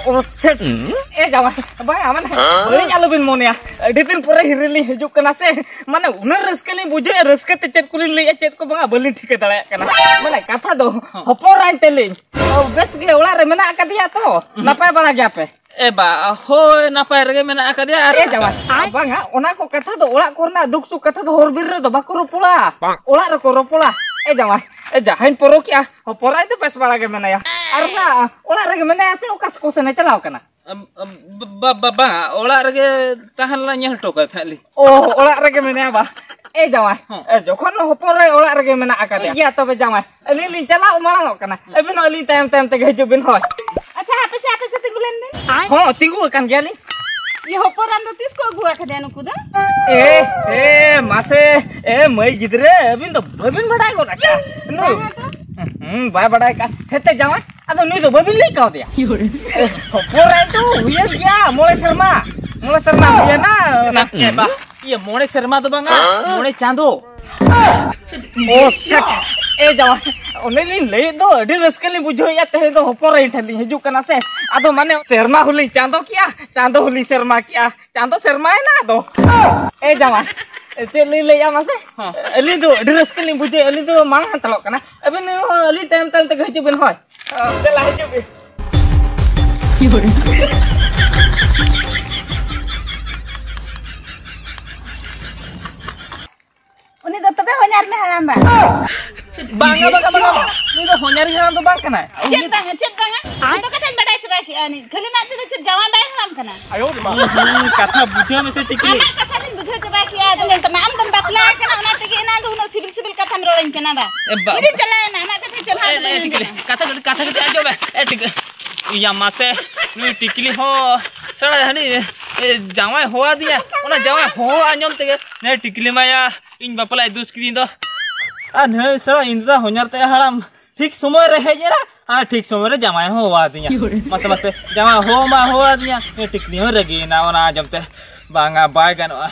ᱚ ᱥᱮᱴ᱾ ᱮ ᱡᱟᱶᱟᱭ, ᱵᱟᱝ, ᱢᱟᱱᱮ, ᱵᱟᱹᱞᱤᱧ, ᱟᱞᱚᱵᱤᱱ ᱢᱚᱱᱮᱭᱟ, ᱟᱹᱰᱤ ᱫᱤᱱ ᱯᱚᱨᱮ ᱦᱤᱨᱤ ᱞᱤᱧ ᱦᱤᱡᱩᱜ ᱠᱟᱱᱟ ᱥᱮ, ᱢᱟᱱᱮ, ᱩᱱᱟᱹᱜ ᱨᱟᱹᱥᱠᱟᱹ ᱞᱤᱧ ᱵᱩᱡᱷᱟᱹᱣᱮᱫᱼᱟ, ᱨᱟᱹᱥᱠᱟᱹ ᱛᱮ ᱪᱮᱫ ᱠᱚᱞᱤᱧ ᱞᱟᱹᱭᱮᱫᱼᱟ, ᱪᱮᱫ ᱠᱚ ᱵᱟᱝᱟ, ᱵᱟᱹᱞᱤᱧ ᱴᱷᱤᱠᱟᱹ ᱫᱟᱲᱮᱭᱟᱜ ᱠᱟᱱᱟ᱾ ᱢᱟᱱᱮ, ᱠᱟᱛᱷᱟ ᱫᱚ, ᱦᱚᱯᱚᱱ ᱨᱟᱭ ᱛᱮᱞᱤᱧ, ᱚ, ᱵᱮᱥ ᱜᱮ ᱚᱲᱟᱜ ᱨᱮ ᱢᱮᱱᱟᱜ ᱟᱠᱟᱫᱮᱭᱟ ᱛᱚ? ᱱᱟᱯᱟᱭ ᱵᱟᱲᱟ ᱜᱮᱭᱟᱯᱮ? ᱮ ᱵᱟ, ᱦᱳᱭ, ᱱᱟᱯᱟᱭ ᱨᱮᱜᱮ ᱢᱮᱱᱟᱜ ᱟᱠᱟᱫᱮᱭᱟ᱾ ᱟᱨ ᱮ ᱡᱟᱶᱟᱭ, ᱵᱟᱝᱟ, ᱚᱱᱟ ᱠᱚ ᱠᱟᱛᱷᱟ ᱫᱚ, ᱚᱲᱟᱜ ᱠᱚᱨᱮᱱᱟᱜ ᱫᱩᱠ ᱥᱩᱠ ᱠᱟᱛᱷᱟ ᱫᱚ ᱦᱚᱨ ᱵᱤᱨ ᱨᱮᱫᱚ ᱵᱟᱠᱚ ᱨᱚᱯᱚᱲᱟ, ᱚᱲᱟᱜ ᱨᱮᱠᱚ ᱨᱚᱯᱚᱲᱟ᱾ ᱮ ᱡᱟᱶᱟᱭ, ᱮ, ᱡᱟᱦᱟᱸᱧ ᱯᱚᱨᱚᱠᱮᱜᱼᱟ, ᱦᱚᱯᱚᱱ ᱨᱟᱭ ᱫᱚ ᱵᱮᱥ ᱵᱟᱲᱟ ᱜᱮ ᱢᱮᱱᱟᱭᱟ᱾ ᱟᱨ ᱚᱱᱟ ᱚᱲᱟᱜ ᱨᱮᱜᱮ ᱢᱮᱱᱟᱭᱟ ᱥᱮ ᱚᱠᱟ ᱠᱚ ᱥᱮᱱᱮ ᱪᱟᱞᱟᱣ ᱠᱟᱱᱟ? ᱟᱢ, ᱟᱢ, ᱵᱟ-, ᱵᱟ-, ᱵᱟ-, ᱵᱟᱝᱟ, ᱚᱲᱟᱜ ᱨᱮᱜᱮ ᱛᱟᱦᱮᱱ ᱞᱮ ᱧᱮᱞ ᱦᱚᱴᱚ ᱠᱟᱭ ᱛᱟᱦᱮᱸᱫ ᱞᱤᱧ᱾ ᱚ, ᱚᱲᱟᱜ ᱨᱮᱜᱮ ᱢᱮᱱᱟᱭᱟ ᱵᱟ᱾ ᱮ ᱡᱟᱶᱟᱭ, ᱦᱚᱸ᱾ ᱮ, ᱡᱚᱠᱷᱚᱱ ᱦᱚᱯᱚᱱ ᱨᱟᱭ ᱚᱲᱟᱜ ᱨᱮᱜᱮ ᱢᱮᱱᱟᱜ ᱟᱠᱟᱫᱮᱭᱟ, ᱴᱷᱤᱠ ᱜᱮᱭᱟ ᱛᱚᱵᱮ ᱡᱟᱶᱟᱭ, ᱟᱹᱞᱤᱧ ᱞᱤᱧ ᱪᱟᱞᱟᱜ ᱢᱟᱲᱟᱝᱚᱜ ᱠᱟᱱᱟ, ᱟᱹᱵᱤᱱ ᱦᱚᱸ ᱟᱹᱞᱤᱧ ᱛᱟᱭᱚᱢ ᱛᱟᱭᱚᱢ ᱛᱮᱜᱮ ᱦᱤᱡᱩᱜ ᱵᱤᱱ, ᱦᱳᱭ᱾ ᱟᱪᱪᱷᱟ, ᱦᱟᱯᱮ ᱥᱮ, ᱦᱟᱯᱮ ᱥᱮ, ᱛᱤᱸᱜᱩ ᱞᱮᱱ ᱵᱤᱱ᱾ ᱦᱚᱸ, ᱛᱤᱸᱜᱩ ᱟᱠᱟᱱ ᱜᱮᱭᱟᱞᱤᱧ᱾ ᱤᱭᱟᱹ, ᱦᱚᱯᱚᱱ ᱨᱟᱭ ᱫᱚ ᱛᱤᱥ ᱠᱚ ᱟᱹᱜᱩ ᱟᱠᱟᱫᱮᱭᱟ ᱱᱩᱠᱩ ᱫᱚ? ᱮ, ᱮ, ᱢᱟᱥᱮ, ᱮ, ᱢᱟᱹᱭ ᱜᱤᱫᱽᱨᱟᱹ, ᱟᱹᱵᱤᱱ ᱫᱚ ᱵᱟᱹᱵᱤᱱ ᱵᱟᱰᱟᱭ ᱜᱚᱫ ᱟᱠᱟᱫᱼᱟ᱾ ᱱᱩᱭ, ᱵᱟᱝᱟ ᱛᱚ᱾ ᱦᱩᱸ, ᱵᱟᱭ ᱵᱟᱰᱟᱭ ᱟᱠᱟᱫᱼᱟ᱾ ᱦᱮᱸᱛᱮ ᱡᱟᱶᱟᱭ, ᱟᱫᱚ ᱱᱩᱭ ᱫᱚ ᱵᱟᱹᱵᱤᱱ ᱞᱟᱹᱭ ᱠᱟᱣᱫᱮᱭᱟ? ᱦᱚᱯᱚᱱ ᱨᱟᱭ ᱫᱚ ᱦᱩᱭᱮᱱ ᱜᱮᱭᱟ ᱢᱚᱬᱮ ᱥᱮᱨᱢᱟ᱾ ᱢᱚᱬᱮ ᱥᱮᱨᱢᱟ ᱦᱩᱭᱮᱱᱟ᱾ ᱮ ᱵᱟ, ᱤᱭᱟᱹ, ᱢᱚᱬᱮ ᱥᱮᱨᱢᱟ ᱫᱚ ᱵᱟᱝᱟ, ᱢᱚᱬᱮ ᱪᱟᱸᱫᱚ᱾ ᱚ, ᱥᱮᱴ᱾ ᱮ ᱡᱟᱶᱟᱭ, ᱚᱱᱮ ᱞᱤᱧ ᱞᱟᱹᱭᱮᱫ ᱫᱚ, ᱟᱹᱰᱤ ᱨᱟᱹᱥᱠᱟᱹ ᱞᱤᱧ ᱵᱩᱡᱷᱟᱹᱣᱮᱫᱼᱟ, ᱛᱮᱦᱮᱧ ᱫᱚ ᱦᱚᱯᱚᱱ ᱨᱟᱭ ᱴᱷᱮᱱ ᱞᱤᱧ ᱦᱤᱡᱩᱜ ᱠᱟᱱᱟ ᱥᱮ᱾ ᱟᱫᱚ ᱢᱟᱱᱮ, ᱥᱮᱨᱢᱟ ᱦᱚᱸᱞᱤᱧ ᱪᱟᱸᱫᱚ ᱠᱮᱜᱼᱟ, ᱪᱟᱸᱫᱚ ᱦᱚᱸᱞᱤᱧ ᱥᱮᱨᱢᱟ ᱠᱮᱜᱼᱟ, ᱪᱟᱸᱫᱚ ᱥᱮᱨᱢᱟᱭᱮᱱᱟ ᱟᱫᱚ᱾ ᱮ ᱡᱟᱶᱟᱭ, ᱪᱮᱫ ᱞᱤᱧ ᱞᱟᱹᱭᱮᱫᱼᱟ ᱢᱟᱥᱮ? ᱦᱚᱸ᱾ ᱟᱹᱞᱤᱧ ᱫᱚ ᱟᱹᱰᱤ ᱨᱟᱹᱥᱠᱟᱹ ᱞᱤᱧ ᱵᱩᱡᱷᱟᱹᱣᱮᱫᱼᱟ, ᱟᱹᱞᱤᱧ ᱫᱚ ᱢᱟᱲᱟᱝ ᱦᱟᱛᱟᱲᱚᱜ ᱠᱟᱱᱟ, ᱟᱹᱵᱤᱱ ᱦᱚᱸ ᱟᱹᱞᱤᱧ ᱛᱟᱭᱚᱢ ᱛᱟᱭᱚᱢ ᱛᱮᱜᱮ ᱦᱤᱡᱩᱜ ᱵᱤᱱ, ᱦᱳᱭ᱾ ᱫᱮᱞᱟ, ᱦᱤᱡᱩᱜ ᱵᱤᱱ᱾ ᱩᱱᱤ ᱫᱚ ᱛᱚᱵᱮ ᱦᱚᱧᱦᱟᱨ ᱢᱮ ᱦᱟᱲᱟᱢ ᱵᱟ? ᱵᱟᱝᱟ, ᱵᱟᱝᱟ, ᱵᱟᱝᱟ, ᱵᱟᱝᱟ᱾ ᱩᱱᱤ ᱫᱚ ᱦᱚᱧᱦᱟᱨᱤᱧ ᱦᱟᱲᱟᱢ ᱫᱚ ᱵᱟᱝ ᱠᱟᱱᱟᱭ᱾ ᱪᱮᱫ ᱵᱟᱝᱟ, ᱪᱮᱫ ᱵᱟᱝᱟ? ᱡᱚᱛᱚ ᱠᱟᱛᱷᱟᱧ ᱵᱟᱰᱟᱭ ᱪᱟᱵᱟ ᱠᱮᱜᱼᱟ᱾ ᱩᱱᱤ ᱠᱷᱟᱹᱞᱤ ᱱᱟᱜ ᱛᱮᱫᱚ ᱪᱮᱫ ᱡᱟᱶᱟᱭ ᱵᱟᱭ ᱦᱟᱲᱟᱢ ᱠᱟᱱᱟ? ᱦᱩᱸ, ᱠᱟᱛᱷᱟ ᱵᱩᱡᱷᱟᱹᱣ ᱢᱮᱥᱮ ᱴᱤᱠᱞᱤ᱾ ᱟᱢᱟᱜ ᱠᱟᱛᱷᱟ ᱫᱚᱧ ᱵᱩᱡᱷᱟᱹᱣ ᱪᱟᱵᱟ ᱠᱮᱜᱼᱟ᱾ ᱟᱫᱚ ᱧᱮᱞ ᱛᱟᱢᱟ, ᱟᱢ ᱫᱚᱢ ᱵᱟᱯᱞᱟ ᱟᱠᱟᱱᱟ, ᱚᱱᱟ ᱛᱮᱜᱮ ᱮᱱᱟᱝ ᱫᱚ ᱩᱱᱟᱹᱜ ᱥᱤᱵᱤᱞ ᱥᱤᱵᱤᱞ ᱠᱟᱛᱷᱟᱢ ᱨᱚᱲᱟᱹᱧ ᱠᱟᱱᱟ ᱵᱟ? ᱮ, ᱵᱟ-, ᱤᱧ ᱫᱚᱧ ᱪᱟᱞᱟᱣᱮᱱᱟ, ᱟᱢᱟᱜ ᱠᱟᱛᱷᱟᱧ ᱪᱟᱞᱟᱣ ᱮ, ᱮ, ᱠᱟᱛᱮᱧ ᱴᱤᱠᱞᱤ, ᱢᱮᱱᱟ᱾ ᱠᱟᱛᱷᱟ ᱠᱟᱹᱴᱤᱡ, ᱠᱟᱛᱷᱟ ᱠᱟᱹᱴᱤᱡ ᱟᱸᱡᱚᱢ ᱢᱮ᱾ ᱮ, ᱴᱤᱠᱞᱤ᱾ ᱤᱭᱟ ᱢᱟᱥᱮ, ᱱᱩᱭ ᱴᱤᱠᱞᱤ ᱦᱚᱸ ᱥᱟᱞᱟ ᱦᱟᱹᱱᱤ, ᱮ, ᱡᱟᱶᱟᱭ ᱦᱚᱦᱚᱣᱟᱫᱤᱧᱟ, ᱚᱱᱟ ᱡᱟᱶᱟᱭ ᱦᱚᱦᱚ ᱟᱸᱡᱚᱢ ᱛᱮᱜᱮ ᱱᱮ ᱴᱤᱠᱞᱤ ᱢᱟᱭᱟ ᱤᱧ ᱵᱟᱯᱞᱟᱭ ᱫᱩᱥ ᱠᱤᱫᱤᱧ ᱫᱚ᱾ ᱟᱨ ᱱᱩᱭ ᱥᱟᱞᱟ ᱤᱧ ᱫᱟᱫᱟ ᱦᱚᱧᱦᱟᱨ ᱛᱮ ᱦᱟᱲᱟᱢ ᱴᱷᱤᱠ ᱥᱚᱢᱚᱭ ᱨᱮ ᱦᱮᱡ ᱮᱱᱟ ᱟᱨ ᱴᱷᱤᱠ ᱥᱚᱢᱚᱭ ᱨᱮ ᱡᱟᱶᱟᱭ ᱦᱚᱸ ᱦᱚᱦᱚᱣᱟᱫᱤᱧᱟ᱾ ᱢᱟᱥᱮ, ᱢᱟᱥᱮ, ᱡᱟᱶᱟᱭ ᱦᱚᱦᱚ ᱢᱟ ᱦᱚᱦᱚᱣᱟᱫᱤᱧᱟ, ᱱᱩᱭ ᱴᱤᱠᱞᱤ ᱦᱚᱸ ᱨᱟᱹᱜᱤᱭᱮᱱᱟ ᱚᱱᱟ ᱟᱸᱡᱚᱢ ᱛᱮ᱾ ᱵᱟᱝᱟ, ᱵᱟᱭ ᱜᱟᱱᱚᱜᱼᱟ᱾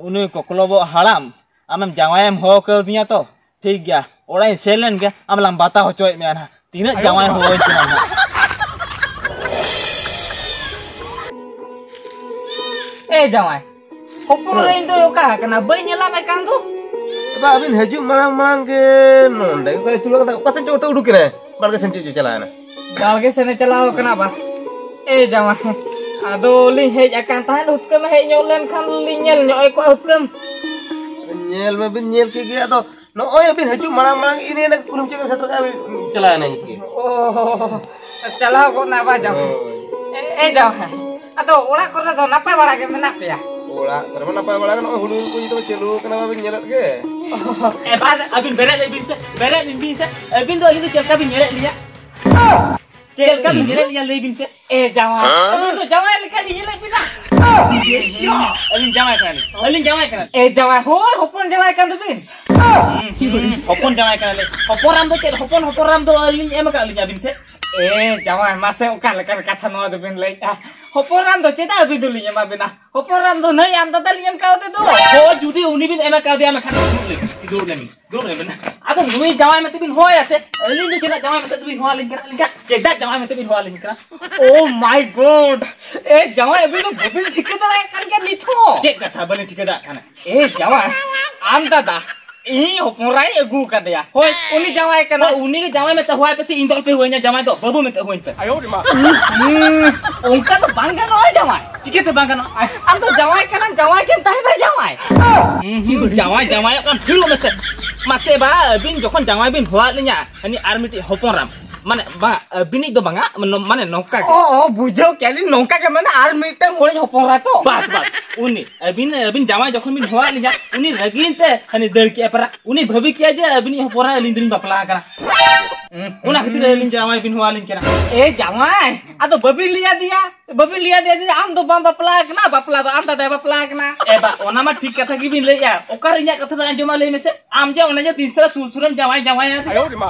ᱩᱱᱤ ᱠᱚᱠᱞᱚᱵᱚᱜ ᱦᱟᱲᱟᱢ, ᱟᱢᱮᱢ ᱡᱟᱶᱟᱭᱮᱢ ᱦᱚᱦᱚ ᱠᱟᱣᱫᱤᱧᱟ ᱛᱚ? ᱴᱷᱤᱠ ᱜᱮᱭᱟ, ᱚᱲᱟᱜ ᱤᱧ ᱥᱮᱱ ᱞᱮᱱ ᱜᱮ, ᱟᱢ ᱞᱟᱝ ᱵᱟᱛᱟ ᱦᱚᱪᱚᱭᱮᱫ ᱢᱮᱭᱟ ᱱᱟᱦᱟᱜ᱾ ᱛᱤᱱᱟᱹᱜ ᱡᱟᱶᱟᱭ ᱦᱚᱦᱚᱭ ᱠᱟᱱᱟ ᱱᱟᱦᱟᱜ᱾ ᱮ ᱡᱟᱶᱟᱭ, ᱦᱚᱯᱚᱱ ᱨᱮ ᱤᱧ ᱫᱚ ᱚᱠᱟ ᱟᱠᱟᱱᱟ? ᱵᱟᱹᱧ ᱧᱮᱞᱟᱢᱮ ᱠᱟᱱ ᱫᱚ᱾ ᱵᱟ, ᱟᱹᱵᱤᱱ ᱦᱤᱡᱩᱜ ᱢᱟᱲᱟᱝ ᱢᱟᱲᱟᱝ ᱜᱮ ᱱᱚᱸᱰᱮ ᱜᱮ ᱪᱩᱞᱟᱹ ᱠᱟᱛᱷᱟ, ᱚᱠᱟ ᱥᱮᱫ ᱪᱚ ᱩᱰᱩᱠ ᱮᱱᱟᱭ, ᱵᱟᱲᱜᱮ ᱥᱮᱱ ᱪᱮᱫ ᱪᱚ ᱪᱟᱞᱟᱣ ᱮᱱᱟ᱾ ᱵᱟᱲᱜᱮ ᱥᱮᱱᱮ ᱪᱟᱞᱟᱣ ᱟᱠᱟᱱᱟ ᱵᱟ᱾ ᱮ ᱡᱟᱶᱟᱭ, ᱟᱫᱚ ᱞᱤᱧ ᱦᱮᱡ ᱟᱠᱟᱱ ᱛᱟᱦᱮᱸᱫ, ᱦᱩᱛᱠᱟᱹᱢᱮ ᱦᱮᱡ ᱧᱚᱜ ᱞᱮᱱᱠᱷᱟᱱ ᱞᱤᱧ ᱧᱮᱞ ᱧᱚᱜ ᱠᱚᱣᱟ ᱦᱩᱛᱠᱟᱹᱢ᱾ ᱧᱮᱞ ᱢᱟᱵᱤᱱ ᱧᱮᱞ ᱠᱮᱫ ᱜᱮ, ᱟᱫᱚ ᱱᱚᱜᱼᱚᱭ ᱟᱹᱵᱤᱱ ᱦᱤᱡᱩᱜ ᱢᱟᱲᱟᱝ ᱢᱟᱲᱟᱝ ᱤᱱᱟᱹ ᱤᱱᱟᱹ ᱠᱩᱞᱦᱤ ᱢᱩᱪᱟᱹᱫ ᱨᱮ ᱥᱮᱴᱮᱨ ᱠᱟᱜ ᱵᱤᱱ ᱪᱟᱞᱟᱣ ᱮᱱᱟ ᱤᱱᱠᱟᱹ᱾ ᱚ, ᱪᱟᱞᱟᱣ ᱜᱚᱫ ᱱᱟ ᱵᱟ ᱡᱟᱶᱟᱭ᱾ ᱦᱳᱭ᱾ ᱮ, ᱮ ᱡᱟᱶᱟᱭ, ᱟᱫᱚ ᱚᱲᱟᱜ ᱠᱚᱨᱮ ᱫᱚ ᱱᱟᱯᱟᱭ ᱵᱟᱲᱟ ᱜᱮ ᱢᱮᱱᱟᱜ ᱯᱮᱭᱟ? ᱚᱲᱟᱜ ᱠᱚᱨᱮ ᱢᱟ ᱱᱟᱯᱟᱭ ᱵᱟᱲᱟ ᱜᱮ, ᱱᱚᱜᱼᱚᱭ ᱦᱩᱲᱩ ᱠᱚ ᱡᱚᱛᱚ ᱪᱟᱹᱞᱩ ᱟᱠᱟᱱᱟ, ᱵᱟᱵᱤᱱ ᱧᱮᱞᱮᱫ ᱜᱮ᱾ ᱮ ᱵᱟ, ᱟᱹᱵᱤᱱ ᱵᱮᱨᱮᱫ ᱞᱮᱱ ᱵᱤᱱ ᱥᱮ, ᱵᱮᱨᱮᱫ ᱞᱮᱱ ᱵᱤᱱ ᱥᱮ, ᱟᱹᱵᱤᱱ ᱫᱚ ᱟᱹᱞᱤᱧ ᱫᱚ ᱪᱮᱫ ᱞᱮᱠᱟ ᱵᱤᱱ ᱧᱮᱞᱮᱫ ᱞᱤᱧᱟ? ᱪᱮᱫ ᱞᱮᱠᱟ ᱵᱤᱱ ᱧᱮᱞᱮᱫ ᱞᱤᱧᱟ ᱞᱟᱹᱭ ᱵᱤᱱ ᱥᱮ? ᱮ ᱡᱟᱶᱟᱭ, ᱟᱹᱵᱤᱱ ᱫᱚ ᱡᱟᱶᱟᱭ ᱞᱮᱠᱟ ᱞᱤᱧ ᱧᱮᱞᱮᱫ ᱵᱤᱱᱟ᱾ ᱟᱹᱞᱤᱧ ᱡᱟᱶᱟᱭ ᱠᱟᱱᱟᱞᱤᱧ, ᱟᱹᱞᱤᱧ ᱡᱟᱶᱟᱭ ᱠᱟᱱᱟᱞᱤᱧ᱾ ᱮ ᱡᱟᱶᱟᱭ, ᱦᱳᱭ ᱦᱚᱯᱚᱱ ᱡᱟᱶᱟᱭ ᱠᱟᱱ ᱫᱚᱵᱤᱱ᱾ ᱦᱩᱸ, ᱦᱩᱸ, ᱦᱚᱯᱚᱱ ᱡᱟᱶᱟᱭ ᱠᱟᱱᱟᱞᱤᱧ᱾ ᱦᱚᱯᱚᱱ ᱨᱟᱱ ᱫᱚ ᱪᱮᱫ ᱦᱚᱯᱚᱱ, ᱦᱚᱯᱚᱱ ᱨᱟᱱ ᱫᱚ ᱟᱹᱞᱤᱧ ᱮᱢ ᱟᱠᱟᱫ ᱞᱤᱧᱟ ᱵᱤᱱ ᱥᱮ? ᱮ ᱡᱟᱶᱟᱭ, ᱢᱟᱥᱮ ᱚᱠᱟ ᱞᱮᱠᱟᱱ ᱠᱟᱛᱷᱟ ᱱᱚᱣᱟ ᱫᱚᱵᱤᱱ ᱞᱟᱹᱭᱮᱫᱼᱟ? ᱦᱚᱯᱚᱱ ᱨᱟᱱ ᱫᱚ ᱪᱮᱫᱟᱜ ᱟᱹᱵᱤᱱ ᱫᱚᱞᱤᱧ ᱮᱢᱟ ᱵᱤᱱᱟ? ᱦᱚᱯᱚᱱ ᱨᱟᱱ ᱫᱚ ᱱᱟᱹᱭ ᱟᱢ ᱫᱟᱫᱟ ᱞᱤᱧ ᱮᱢ ᱠᱟᱣᱫᱮ ᱫᱚ᱾ ᱦᱳᱭ, ᱡᱩᱫᱤ ᱩᱱᱤ ᱵᱤᱱ ᱮᱢ ᱠᱟᱣᱫᱮᱭᱟ, ᱢᱮᱱᱠᱷᱟᱱ ᱫᱩᱲᱩᱵ ᱞᱮᱱ ᱵᱤᱱ, ᱫᱩᱲᱩᱵ ᱞᱮᱱ ᱵᱤᱱ᱾ ᱫᱩᱲᱩᱵ ᱞᱮᱱ ᱵᱤᱱ᱾ ᱟᱫᱚ ᱱᱩᱭ ᱡᱟᱶᱟᱭ ᱢᱮᱱᱛᱮ ᱵᱤᱱ ᱦᱚᱦᱚᱭᱟ ᱥᱮ? ᱟᱹᱞᱤᱧ ᱫᱚ ᱪᱮᱫᱟᱜ ᱡᱟᱶᱟᱭ ᱢᱮᱱᱛᱮ ᱫᱚᱵᱤᱱ ᱦᱚᱦᱚ ᱟᱹᱞᱤᱧ ᱠᱟᱱᱟ? ᱟᱹᱞᱤᱧ ᱠᱟᱱᱟ? ᱪᱮᱫᱟᱜ ᱡᱟᱶᱟᱭ ᱢᱮᱱᱛᱮ ᱵᱤᱱ ᱦᱚᱦᱚ ᱟᱹᱞᱤᱧ ᱠᱟᱱᱟ? Oh my God! ᱮ ᱡᱟᱶᱟᱭ, ᱟᱹᱵᱤᱱ ᱫᱚ ᱵᱟᱹᱵᱤᱱ ᱴᱷᱤᱠᱟᱹ ᱫᱟᱲᱮᱭᱟᱜ ᱠᱟᱱ ᱜᱮᱭᱟ ᱱᱤᱛ ᱦᱚᱸ? ᱪᱮᱫ ᱠᱟᱛᱷᱟ ᱵᱟᱹᱞᱤᱧ ᱴᱷᱤᱠᱟᱹ ᱫᱟᱲᱮᱭᱟᱜ ᱠᱟᱱᱟ? ᱮ ᱡᱟᱶᱟᱭ, ᱟᱢ ᱫᱟᱫᱟ, ᱤᱧ ᱦᱚᱯᱚᱱ ᱨᱟᱭ ᱟᱹᱜᱩ ᱟᱠᱟᱫᱮᱭᱟ᱾ ᱦᱳᱭ, ᱩᱱᱤ ᱡᱟᱶᱟᱭ ᱠᱟᱱᱟ᱾ ᱦᱳᱭ, ᱩᱱᱤ ᱜᱮ ᱡᱟᱶᱟᱭ ᱢᱮᱱᱛᱮ ᱦᱚᱦᱚ ᱟᱭ ᱯᱮ ᱥᱮ, ᱤᱧ ᱫᱚ ᱟᱞᱚᱯᱮ ᱦᱚᱦᱚ ᱟᱹᱧᱟ, ᱡᱟᱶᱟᱭ ᱫᱚ ᱵᱟᱹᱵᱩ ᱢᱮᱱᱛᱮ ᱦᱚᱦᱚ ᱟᱹᱧ ᱯᱮ᱾ ᱦᱩᱸ, ᱚᱱᱠᱟ ᱫᱚ ᱵᱟᱝ ᱜᱟᱱᱚᱜᱼᱟ ᱡᱟᱶᱟᱭ᱾ ᱪᱤᱠᱟᱹᱛᱮ ᱵᱟᱝ ᱜᱟᱱᱚᱜᱼᱟ? ᱟᱢ ᱫᱚ ᱡᱟᱶᱟᱭ ᱠᱟᱱᱟᱢ, ᱡᱟᱶᱟᱭ ᱜᱮᱢ ᱛᱟᱦᱮᱱᱟ ᱡᱟᱶᱟᱭ᱾ ᱦᱩᱸ, ᱦᱩᱸ, ᱡᱟᱶᱟᱭ, ᱡᱟᱶᱟᱭᱚᱜ ᱠᱟᱱ ᱯᱷᱤᱨᱚᱜ ᱢᱮᱥᱮ᱾ ᱢᱟᱥᱮ ᱵᱟ, ᱟᱹᱵᱤᱱ ᱡᱚᱠᱷᱚᱱ ᱡᱟᱶᱟᱭ ᱵᱤᱱ ᱦᱚᱦᱚᱣᱟᱫ ᱞᱤᱧᱟ, ᱦᱟᱹᱱᱤ ᱟᱨ ᱢᱤᱫᱴᱤᱡ ᱦᱚᱯᱚᱱ ᱨᱟᱢ, ᱢᱟᱱᱮ, ᱵᱟᱝ, ᱟᱹᱵᱤᱱᱤᱡ ᱫᱚ ᱵᱟᱝᱟ, ᱢᱟᱱᱮ, ᱱᱚᱝᱠᱟ ᱜᱮ᱾ ᱚ, ᱚ, ᱵᱩᱡᱷᱟᱹᱣ ᱠᱮᱫ ᱞᱤᱧ, ᱱᱚᱝᱠᱟ ᱜᱮ, ᱢᱟᱱᱮ, ᱟᱨ ᱢᱤᱫᱴᱟᱝ ᱦᱚᱲᱤᱧ ᱦᱚᱯᱚᱱ ᱨᱟ ᱛᱚ᱾ ᱵᱟᱥ, ᱵᱟᱥ, ᱩᱱᱤ, ᱟᱹᱵᱤᱱ, ᱟᱹᱵᱤᱱ ᱡᱟᱶᱟᱭ ᱡᱚᱠᱷᱚᱱ ᱵᱤᱱ ᱦᱚᱦᱚᱣᱟᱫ ᱞᱤᱧᱟ, ᱩᱱᱤ ᱨᱟᱹᱜᱤᱭᱮᱱ ᱛᱮ ᱦᱟᱹᱱᱤ ᱫᱟᱹᱲ ᱠᱮᱜᱼᱟ ᱯᱟᱨᱟ᱾ ᱩᱱᱤ ᱵᱷᱟᱹᱵᱤ ᱠᱮᱜᱼᱟ ᱡᱮ ᱟᱹᱵᱤᱱᱤᱡ ᱦᱚᱯᱚᱱ ᱨᱟ ᱟᱹᱞᱤᱧ ᱫᱚᱞᱤᱧ ᱵᱟᱯᱞᱟ ᱟᱠᱟᱱᱟ᱾ ᱦᱩᱸ᱾ ᱚᱱᱟ ᱠᱷᱟᱹᱛᱤᱨ ᱟᱹᱞᱤᱧ ᱡᱟᱶᱟᱭ ᱵᱤᱱ ᱦᱚᱦᱚᱣᱟᱫ ᱞᱤᱧ ᱠᱟᱱᱟ᱾ ᱮ ᱡᱟᱶᱟᱭ, ᱟᱫᱚ ᱵᱟᱹᱵᱤᱱ ᱞᱟᱹᱭ ᱟᱫᱮᱭᱟ? ᱵᱟᱹᱵᱤᱱ ᱞᱟᱹᱭ ᱟᱫᱮᱭᱟ ᱡᱮ ᱟᱢ ᱫᱚ ᱵᱟᱢ ᱵᱟᱯᱞᱟ ᱟᱠᱟᱱᱟ, ᱵᱟᱯᱞᱟ ᱫᱚ ᱟᱢ ᱫᱟᱫᱟᱭ ᱵᱟᱯᱞᱟ ᱟᱠᱟᱱᱟ᱾ ᱮ ᱵᱟ, ᱚᱱᱟ ᱢᱟ ᱴᱷᱤᱠ ᱠᱟᱛᱷᱟ ᱜᱮᱵᱤᱱ ᱞᱟᱹᱭᱮᱜᱼᱟ᱾ ᱚᱠᱟᱨᱮ ᱤᱧᱟᱜ ᱠᱟᱛᱷᱟ ᱫᱚ ᱟᱸᱡᱚᱢᱟ ᱞᱟᱹᱭ ᱢᱮᱥᱮ? ᱟᱢ ᱡᱮ ᱚᱱᱮ ᱡᱮ ᱫᱤᱱ ᱥᱟᱨᱟ ᱥᱩᱨ ᱥᱩᱨᱮᱢ ᱡᱟᱶᱟᱭ ᱡᱟᱶᱟᱭᱟ,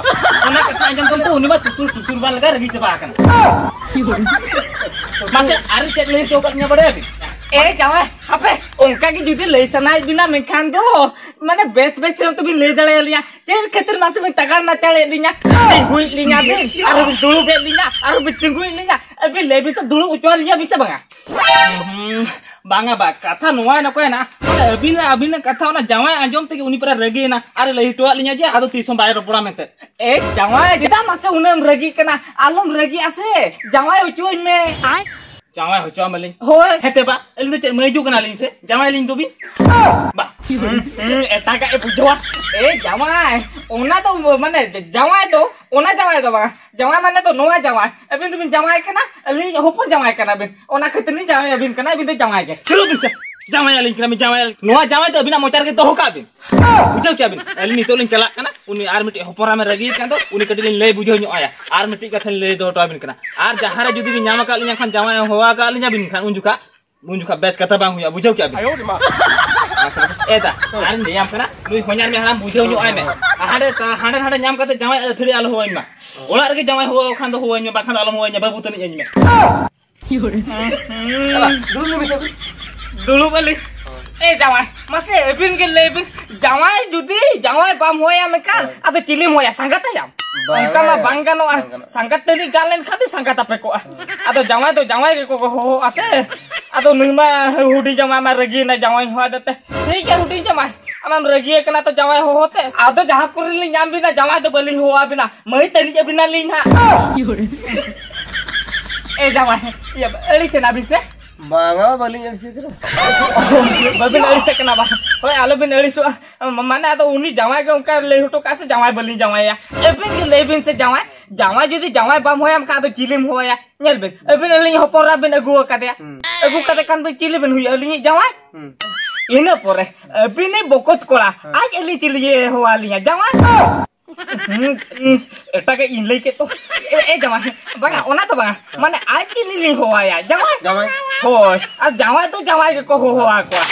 ᱚᱱᱟ ᱠᱟᱛᱷᱟ ᱟᱸᱡᱚᱢ ᱛᱟᱢ ᱛᱮ ᱩᱱᱤ ᱢᱟ ᱛᱩᱛᱩᱨ ᱥᱩᱥᱩᱨ ᱵᱟᱱ ᱞᱮᱠᱟ ᱨᱟᱹᱜᱤ ᱪᱟᱵᱟ ᱟᱠᱟᱱᱟ᱾ ᱢᱟᱥᱮ, ᱟᱨ ᱪᱮᱫ ᱞᱟᱹᱭ ᱦᱚᱴᱚ ᱟᱠᱟᱫ ᱞᱤᱧᱟ ᱵᱟᱰᱟᱭᱟᱵᱤᱱ? ᱮ ᱡᱟᱶᱟᱭ, ᱦᱟᱯᱮ, ᱚᱱᱠᱟ ᱜᱮ ᱡᱩᱫᱤ ᱞᱟᱹᱭ ᱥᱟᱱᱟᱭᱮᱫ ᱵᱤᱱᱟ, ᱢᱮᱱᱠᱷᱟᱱ ᱫᱚ ᱢᱟᱱᱮ ᱵᱮᱥ ᱵᱮᱥ ᱛᱮ ᱵᱤᱱ ᱞᱟᱹᱭ ᱫᱟᱲᱮᱭᱟᱞᱤᱧᱟ᱾ ᱪᱮᱫ ᱠᱷᱟᱹᱛᱤᱨ ᱢᱟᱥᱮ ᱵᱤᱱ ᱛᱟᱜᱟᱲ ᱱᱟᱪᱟᱲᱮᱫ ᱞᱤᱧᱟ? ᱛᱤᱸᱜᱩᱭᱮᱫ ᱞᱤᱧᱟ ᱵᱤᱱ, ᱟᱨᱦᱚᱸ ᱵᱤᱱ ᱫᱩᱲᱩᱵᱮᱫ ᱞᱤᱧᱟ, ᱟᱨᱦᱚᱸ ᱵᱤᱱ ᱛᱤᱸᱜᱩᱭᱮᱫ ᱞᱤᱧᱟ᱾ ᱟᱹᱵᱤᱱ ᱞᱟᱹᱭ ᱵᱤᱱ ᱥᱮ, ᱫᱩᱲᱩᱵ ᱦᱚᱪᱚᱣᱟᱞᱤᱧᱟ ᱵᱤᱱ ᱥᱮ ᱵᱟᱝᱟ? ᱦᱩᱸ, ᱵᱟᱝᱟ ᱵᱟ, ᱠᱟᱛᱷᱟ ᱱᱚᱣᱟ ᱱᱚᱝᱠᱟᱭᱮᱱᱟ, ᱟᱹᱵᱤᱱᱟᱜ, ᱟᱹᱵᱤᱱᱟᱜ ᱠᱟᱛᱷᱟ ᱚᱱᱟ ᱡᱟᱶᱟᱭ ᱟᱸᱡᱚᱢ ᱛᱮᱜᱮ ᱩᱱᱤ ᱯᱟᱨᱟ ᱨᱟᱹᱜᱤᱭᱮᱱᱟ ᱟᱨ ᱞᱟᱹᱭ ᱦᱚᱴᱚᱣᱟᱫ ᱞᱤᱧᱟ ᱡᱮ ᱟᱫᱚ ᱛᱤᱥ ᱦᱚᱸ ᱵᱟᱭ ᱨᱚᱯᱚᱲᱟ ᱢᱮᱱᱛᱮ᱾ ᱮ ᱡᱟᱶᱟᱭ, ᱪᱮᱫᱟᱜ ᱢᱟᱥᱮ ᱩᱱᱟᱹᱜ ᱮᱢ ᱨᱟᱹᱜᱤᱜ ᱠᱟᱱᱟ? ᱟᱞᱚᱢ ᱨᱟᱹᱜᱤᱜᱼᱟ ᱥᱮ, ᱡᱟᱶᱟᱭ ᱦᱚᱪᱚᱣᱟᱹᱧ ᱢᱮ᱾ ᱡᱟᱶᱟᱭ ᱦᱚᱪᱚᱣᱟᱢᱟᱞᱤᱧ? ᱦᱳᱭ᱾ ᱦᱮᱸ ᱛᱮ ᱵᱟ, ᱟᱹᱞᱤᱧ ᱫᱚ ᱪᱮᱫ ᱢᱟᱹᱭᱡᱩ ᱠᱟᱱᱟᱞᱤᱧ ᱥᱮ? ᱡᱟᱶᱟᱭ ᱞᱤᱧ ᱫᱚ ᱵᱤᱱ᱾ ᱵᱟ᱾ ᱦᱩᱸ, ᱦᱩᱸ, ᱮᱴᱟᱜᱟᱜ ᱮ ᱵᱩᱡᱷᱟᱹᱣᱟ᱾ ᱮ ᱡᱟᱶᱟᱭ, ᱚᱱᱟ ᱫᱚ ᱢᱟᱱᱮ ᱡᱟᱶᱟᱭ ᱫᱚ, ᱚᱱᱟ ᱡᱟᱶᱟᱭ ᱫᱚ ᱵᱟᱝ᱾ ᱡᱟᱶᱟᱭ ᱢᱟᱱᱮ ᱫᱚ ᱱᱚᱣᱟ ᱡᱟᱶᱟᱭ᱾ ᱟᱹᱵᱤᱱ ᱫᱚᱵᱤᱱ ᱡᱟᱶᱟᱭ ᱠᱟᱱᱟ, ᱟᱹᱞᱤᱧ ᱦᱚᱯᱚᱱ ᱡᱟᱶᱟᱭ ᱠᱟᱱᱟ ᱵᱤᱱ᱾ ᱚᱱᱟ ᱠᱷᱟᱹᱛᱤᱨ ᱞᱤᱧ ᱡᱟᱶᱟᱭ ᱟᱹᱵᱤᱱ ᱠᱟᱱᱟ, ᱟᱹᱵᱤᱱ ᱫᱚ ᱡᱟᱶᱟᱭ ᱜᱮ᱾ ᱪᱩᱞᱩ ᱵᱤᱱ ᱥᱮ, ᱡᱟᱶᱟᱭ ᱟᱹᱞᱤᱧ ᱠᱟᱱᱟ ᱵᱤᱱ, ᱡᱟᱶᱟᱭ ᱟᱹᱞᱤᱧ᱾ ᱱᱚᱣᱟ ᱡᱟᱶᱟᱭ ᱫᱚ ᱟᱹᱵᱤᱱᱟᱜ ᱢᱚᱪᱟ ᱨᱮᱜᱮ ᱫᱚᱦᱚ ᱠᱟᱜ ᱵᱤᱱ᱾ ᱵᱩᱡᱷᱟᱹᱣ ᱠᱮᱜᱼᱟ ᱵᱤᱱ? ᱟᱹᱞᱤᱧ ᱱᱤᱛᱚᱜ ᱞᱤᱧ ᱪᱟᱞᱟᱜ ᱠᱟᱱᱟ, ᱩᱱᱤ ᱟᱨ ᱢᱤᱫᱴᱤᱡ ᱦᱚᱯᱚᱱ ᱦᱟᱲᱟᱢᱮ ᱨᱟᱹᱜᱤ ᱠᱟᱱ ᱫᱚ, ᱩᱱᱤ ᱠᱟᱹᱴᱤᱡ ᱞᱤᱧ ᱞᱟᱹᱭ ᱵᱩᱡᱷᱟᱹᱣ ᱧᱚᱜ ᱟᱭᱟ᱾ ᱟᱨ ᱢᱤᱫᱴᱤᱡ ᱠᱟᱛᱷᱟᱧ ᱞᱟᱹᱭ ᱫᱚᱦᱚ ᱦᱚᱴᱚ ᱟᱵᱤᱱ ᱠᱟᱱᱟ, ᱟᱨ ᱡᱟᱦᱟᱸ ᱨᱮ ᱡᱩᱫᱤ ᱵᱤᱱ ᱧᱟᱢ ᱟᱠᱟᱫ ᱞᱤᱧᱟ ᱠᱷᱟᱱ, ᱡᱟᱶᱟᱭ ᱦᱚᱦᱚ ᱟᱠᱟᱫ ᱞᱤᱧᱟ ᱵᱤᱱ ᱠᱷᱟᱱ, ᱩᱱ ᱡᱚᱠᱷᱟ, ᱩᱱ ᱡᱚᱠᱷᱟ ᱵᱮᱥ ᱠᱟᱛᱷᱟ ᱵᱟᱝ ᱦᱩᱭᱩᱜᱼᱟ, ᱵᱩᱡᱷᱟᱹᱣ ᱠᱮᱜᱼᱟ ᱵᱤᱱ? ᱟᱭᱳ ᱨᱮ ᱢᱟ᱾ ᱟᱪᱪᱷᱟ, ᱟᱪᱪᱷᱟ᱾ ᱮ ᱫᱟ, ᱟᱨᱤᱧ ᱞᱟᱹᱭᱟᱢ ᱠᱟᱱᱟ, ᱱᱩᱭ ᱦᱚᱧᱦᱟᱨ ᱢᱮ ᱦᱟᱲᱟᱢ, ᱵᱩᱡᱷᱟᱹᱣ ᱧᱚᱜ ᱟᱭ ᱢᱮ᱾ ᱦᱟᱸᱰᱮ, ᱦᱟᱸᱰᱮ, ᱦᱟᱸᱰᱮ ᱧᱟᱢ ᱠᱟᱛᱮ ᱡᱟᱶᱟᱭ ᱟᱹᱛᱷᱟᱹᱲᱤ ᱟᱞᱚ ᱦᱚᱦᱚᱣᱟᱹᱧ ᱢᱟ᱾ ᱚᱲᱟᱜ ᱨᱮᱜᱮ ᱡᱟᱶᱟᱭ ᱦᱚᱦᱚ ᱠᱷᱟᱱ ᱫᱚ ᱦᱚᱦᱚᱣᱟᱹᱧ ᱢᱮ, ᱵᱟᱠᱷᱟᱱ ᱫᱚ ᱟᱞᱚᱢ ᱦᱚᱦᱚᱣᱟᱹᱧᱟ, ᱵᱟᱹᱵᱩ ᱛᱟᱹᱱᱤᱡ ᱟᱹᱧ ᱢᱮ᱾ ᱪᱟᱞᱟᱜ, ᱫᱩᱲᱩᱵ ᱢᱮ ᱢᱮᱥᱮ᱾ ᱫᱩᱲᱩᱵ ᱟᱹᱞᱤᱧ᱾ ᱦᱳᱭ᱾ ᱮ ᱡᱟᱶᱟᱭ, ᱢᱟᱥᱮ ᱟᱹᱵᱤᱱ ᱜᱮ ᱞᱟᱹᱭ ᱵᱤᱱ, ᱡᱟᱶᱟᱭ ᱡᱩᱫᱤ ᱡᱟᱶᱟᱭ ᱵᱟᱢ ᱦᱚᱦᱚᱭᱟ ᱢᱮᱱᱠᱷᱟᱱ, ᱦᱳᱭ᱾ ᱟᱫᱚ ᱪᱤᱞᱤᱢ ᱦᱚᱦᱚᱭᱟ? ᱥᱟᱸᱜᱟᱛ ᱟᱭᱟᱢ? ᱵᱟᱝᱟ, ᱚᱱᱠᱟ ᱢᱟ ᱵᱟᱝ ᱜᱟᱱᱚᱜᱼᱟ᱾ ᱵᱟᱝ ᱜᱟᱱᱚᱜᱼᱟ᱾ ᱥᱟᱸᱜᱟᱛ ᱛᱟᱹᱱᱤᱡ ᱜᱟᱱ ᱞᱮᱱᱠᱷᱟᱱ ᱫᱚ ᱥᱟᱸᱜᱟᱛ ᱟᱯᱮ ᱠᱚᱜᱼᱟ᱾ ᱦᱳᱭ᱾ ᱟᱫᱚ ᱡᱟᱶᱟᱭ ᱫᱚ ᱡᱟᱶᱟᱭ ᱜᱮᱠᱚ ᱦᱚᱦᱚᱜᱼᱟ ᱥᱮ᱾ ᱟᱫᱚ ᱱᱩᱭ ᱢᱟ ᱦᱩᱰᱤᱧ ᱡᱟᱶᱟᱭ ᱢᱟ ᱨᱟᱹᱜᱤᱭᱮᱱᱟ ᱡᱟᱶᱟᱭ ᱦᱚᱦᱚ ᱟᱫᱮ ᱛᱮ᱾ ᱴᱷᱤᱠ ᱜᱮᱭᱟ ᱦᱩᱰᱤᱧ ᱡᱟᱶᱟᱭ, ᱟᱢᱮᱢ ᱨᱟᱹᱜᱤᱭᱟᱹ ᱠᱟᱱᱟ ᱛᱚ ᱡᱟᱶᱟᱭ ᱦᱚᱦᱚ ᱛᱮ᱾ ᱟᱫᱚ ᱡᱟᱦᱟᱸ ᱠᱚᱨᱮ ᱞᱤᱧ ᱧᱟᱢ ᱵᱤᱱᱟ ᱡᱟᱶᱟᱭ ᱫᱚ ᱵᱟᱹᱞᱤᱧ ᱦᱚᱦᱚ ᱟᱵᱤᱱᱟ, ᱢᱟᱹᱭ ᱛᱟᱹᱱᱤᱡ ᱟᱵᱤᱱᱟ ᱞᱤᱧ ᱦᱟᱸᱜ᱾ ᱮ ᱡᱟᱶᱟᱭ, ᱤᱭᱟᱹ, ᱟᱹᱲᱤᱥ ᱮᱱᱟ ᱵᱤᱱ ᱥᱮ? ᱵᱟᱝᱟ, ᱵᱟᱹᱞᱤᱧ ᱟᱹᱲᱤᱥ ᱠᱟᱱᱟ᱾ ᱵᱟᱹᱵᱤᱱ ᱟᱹᱲᱤᱥᱮ ᱠᱟᱱᱟ ᱵᱟ? ᱦᱳᱭ, ᱟᱞᱚᱵᱤᱱ ᱟᱹᱲᱤᱥᱚᱜᱼᱟ᱾ ᱢᱟᱱᱮ ᱟᱫᱚ ᱩᱱᱤ ᱡᱟᱶᱟᱭ ᱜᱮ ᱚᱱᱠᱟ ᱞᱟᱹᱭ ᱦᱚᱴᱚ ᱠᱟᱜᱼᱟ ᱥᱮ ᱡᱟᱶᱟᱭ ᱵᱟᱹᱞᱤᱧ ᱡᱟᱶᱟᱭᱟ? ᱟᱹᱵᱤᱱ ᱜᱮ ᱞᱟᱹᱭ ᱵᱤᱱ ᱥᱮ ᱡᱟᱶᱟᱭ, ᱡᱟᱶᱟᱭ ᱡᱩᱫᱤ ᱡᱟᱶᱟᱭ ᱵᱟᱢ ᱦᱚᱦᱚᱭᱟᱢ ᱠᱷᱟᱱ ᱟᱫᱚ ᱪᱤᱞᱤᱢ ᱦᱚᱦᱚᱭᱟ? ᱧᱮᱞ ᱵᱤᱱ, ᱟᱹᱵᱤᱱ ᱟᱹᱞᱤᱧ ᱦᱚᱯᱚᱱ ᱮᱨᱟ ᱵᱤᱱ ᱟᱹᱜᱩ ᱟᱠᱟᱫᱮᱭᱟ᱾ ᱦᱩᱸ᱾ ᱟᱹᱜᱩ ᱠᱟᱛᱮ ᱠᱷᱟᱱ ᱵᱤᱱ ᱪᱤᱞᱤ ᱵᱤᱱ ᱦᱩᱭᱩᱜᱼᱟ? ᱟᱹᱞᱤᱧᱤᱡ ᱡᱟᱶᱟᱭ? ᱦᱩᱸ᱾ ᱤᱱᱟᱹ ᱯᱚᱨᱮ ᱟᱹᱵᱤᱱᱤᱡ ᱵᱚᱠᱚᱛ ᱠᱚᱲᱟ, ᱦᱮᱸ᱾ ᱟᱡ ᱟᱹᱞᱤᱧ ᱪᱤᱞᱤ ᱦᱚᱦᱚ ᱟᱹᱞᱤᱧᱟ? ᱡᱟᱶᱟᱭ? ᱦᱩᱸ, ᱦᱩᱸ, ᱮᱴᱟᱜᱟᱜ ᱤᱧ ᱞᱟᱹᱭ ᱠᱮᱫ ᱛᱚ᱾ ᱮ, ᱮ, ᱡᱟᱶᱟᱭ, ᱵᱟᱝᱟ, ᱚᱱᱟ ᱫᱚ ᱵᱟᱝᱟ᱾ ᱦᱮᱸ᱾ ᱢᱟᱱᱮ ᱟᱡ ᱪᱤᱞᱤ ᱞᱤᱧ ᱦᱚᱦᱚᱣᱟᱭᱟ? ᱡᱟᱶᱟᱭ? ᱡᱟᱶᱟᱭ? ᱦᱳᱭ, ᱟᱨ ᱡᱟᱶᱟᱭ ᱫᱚ ᱡᱟᱶᱟᱭ ᱜᱮᱠᱚ ᱦᱚᱦᱚ ᱟᱠᱚᱣᱟ᱾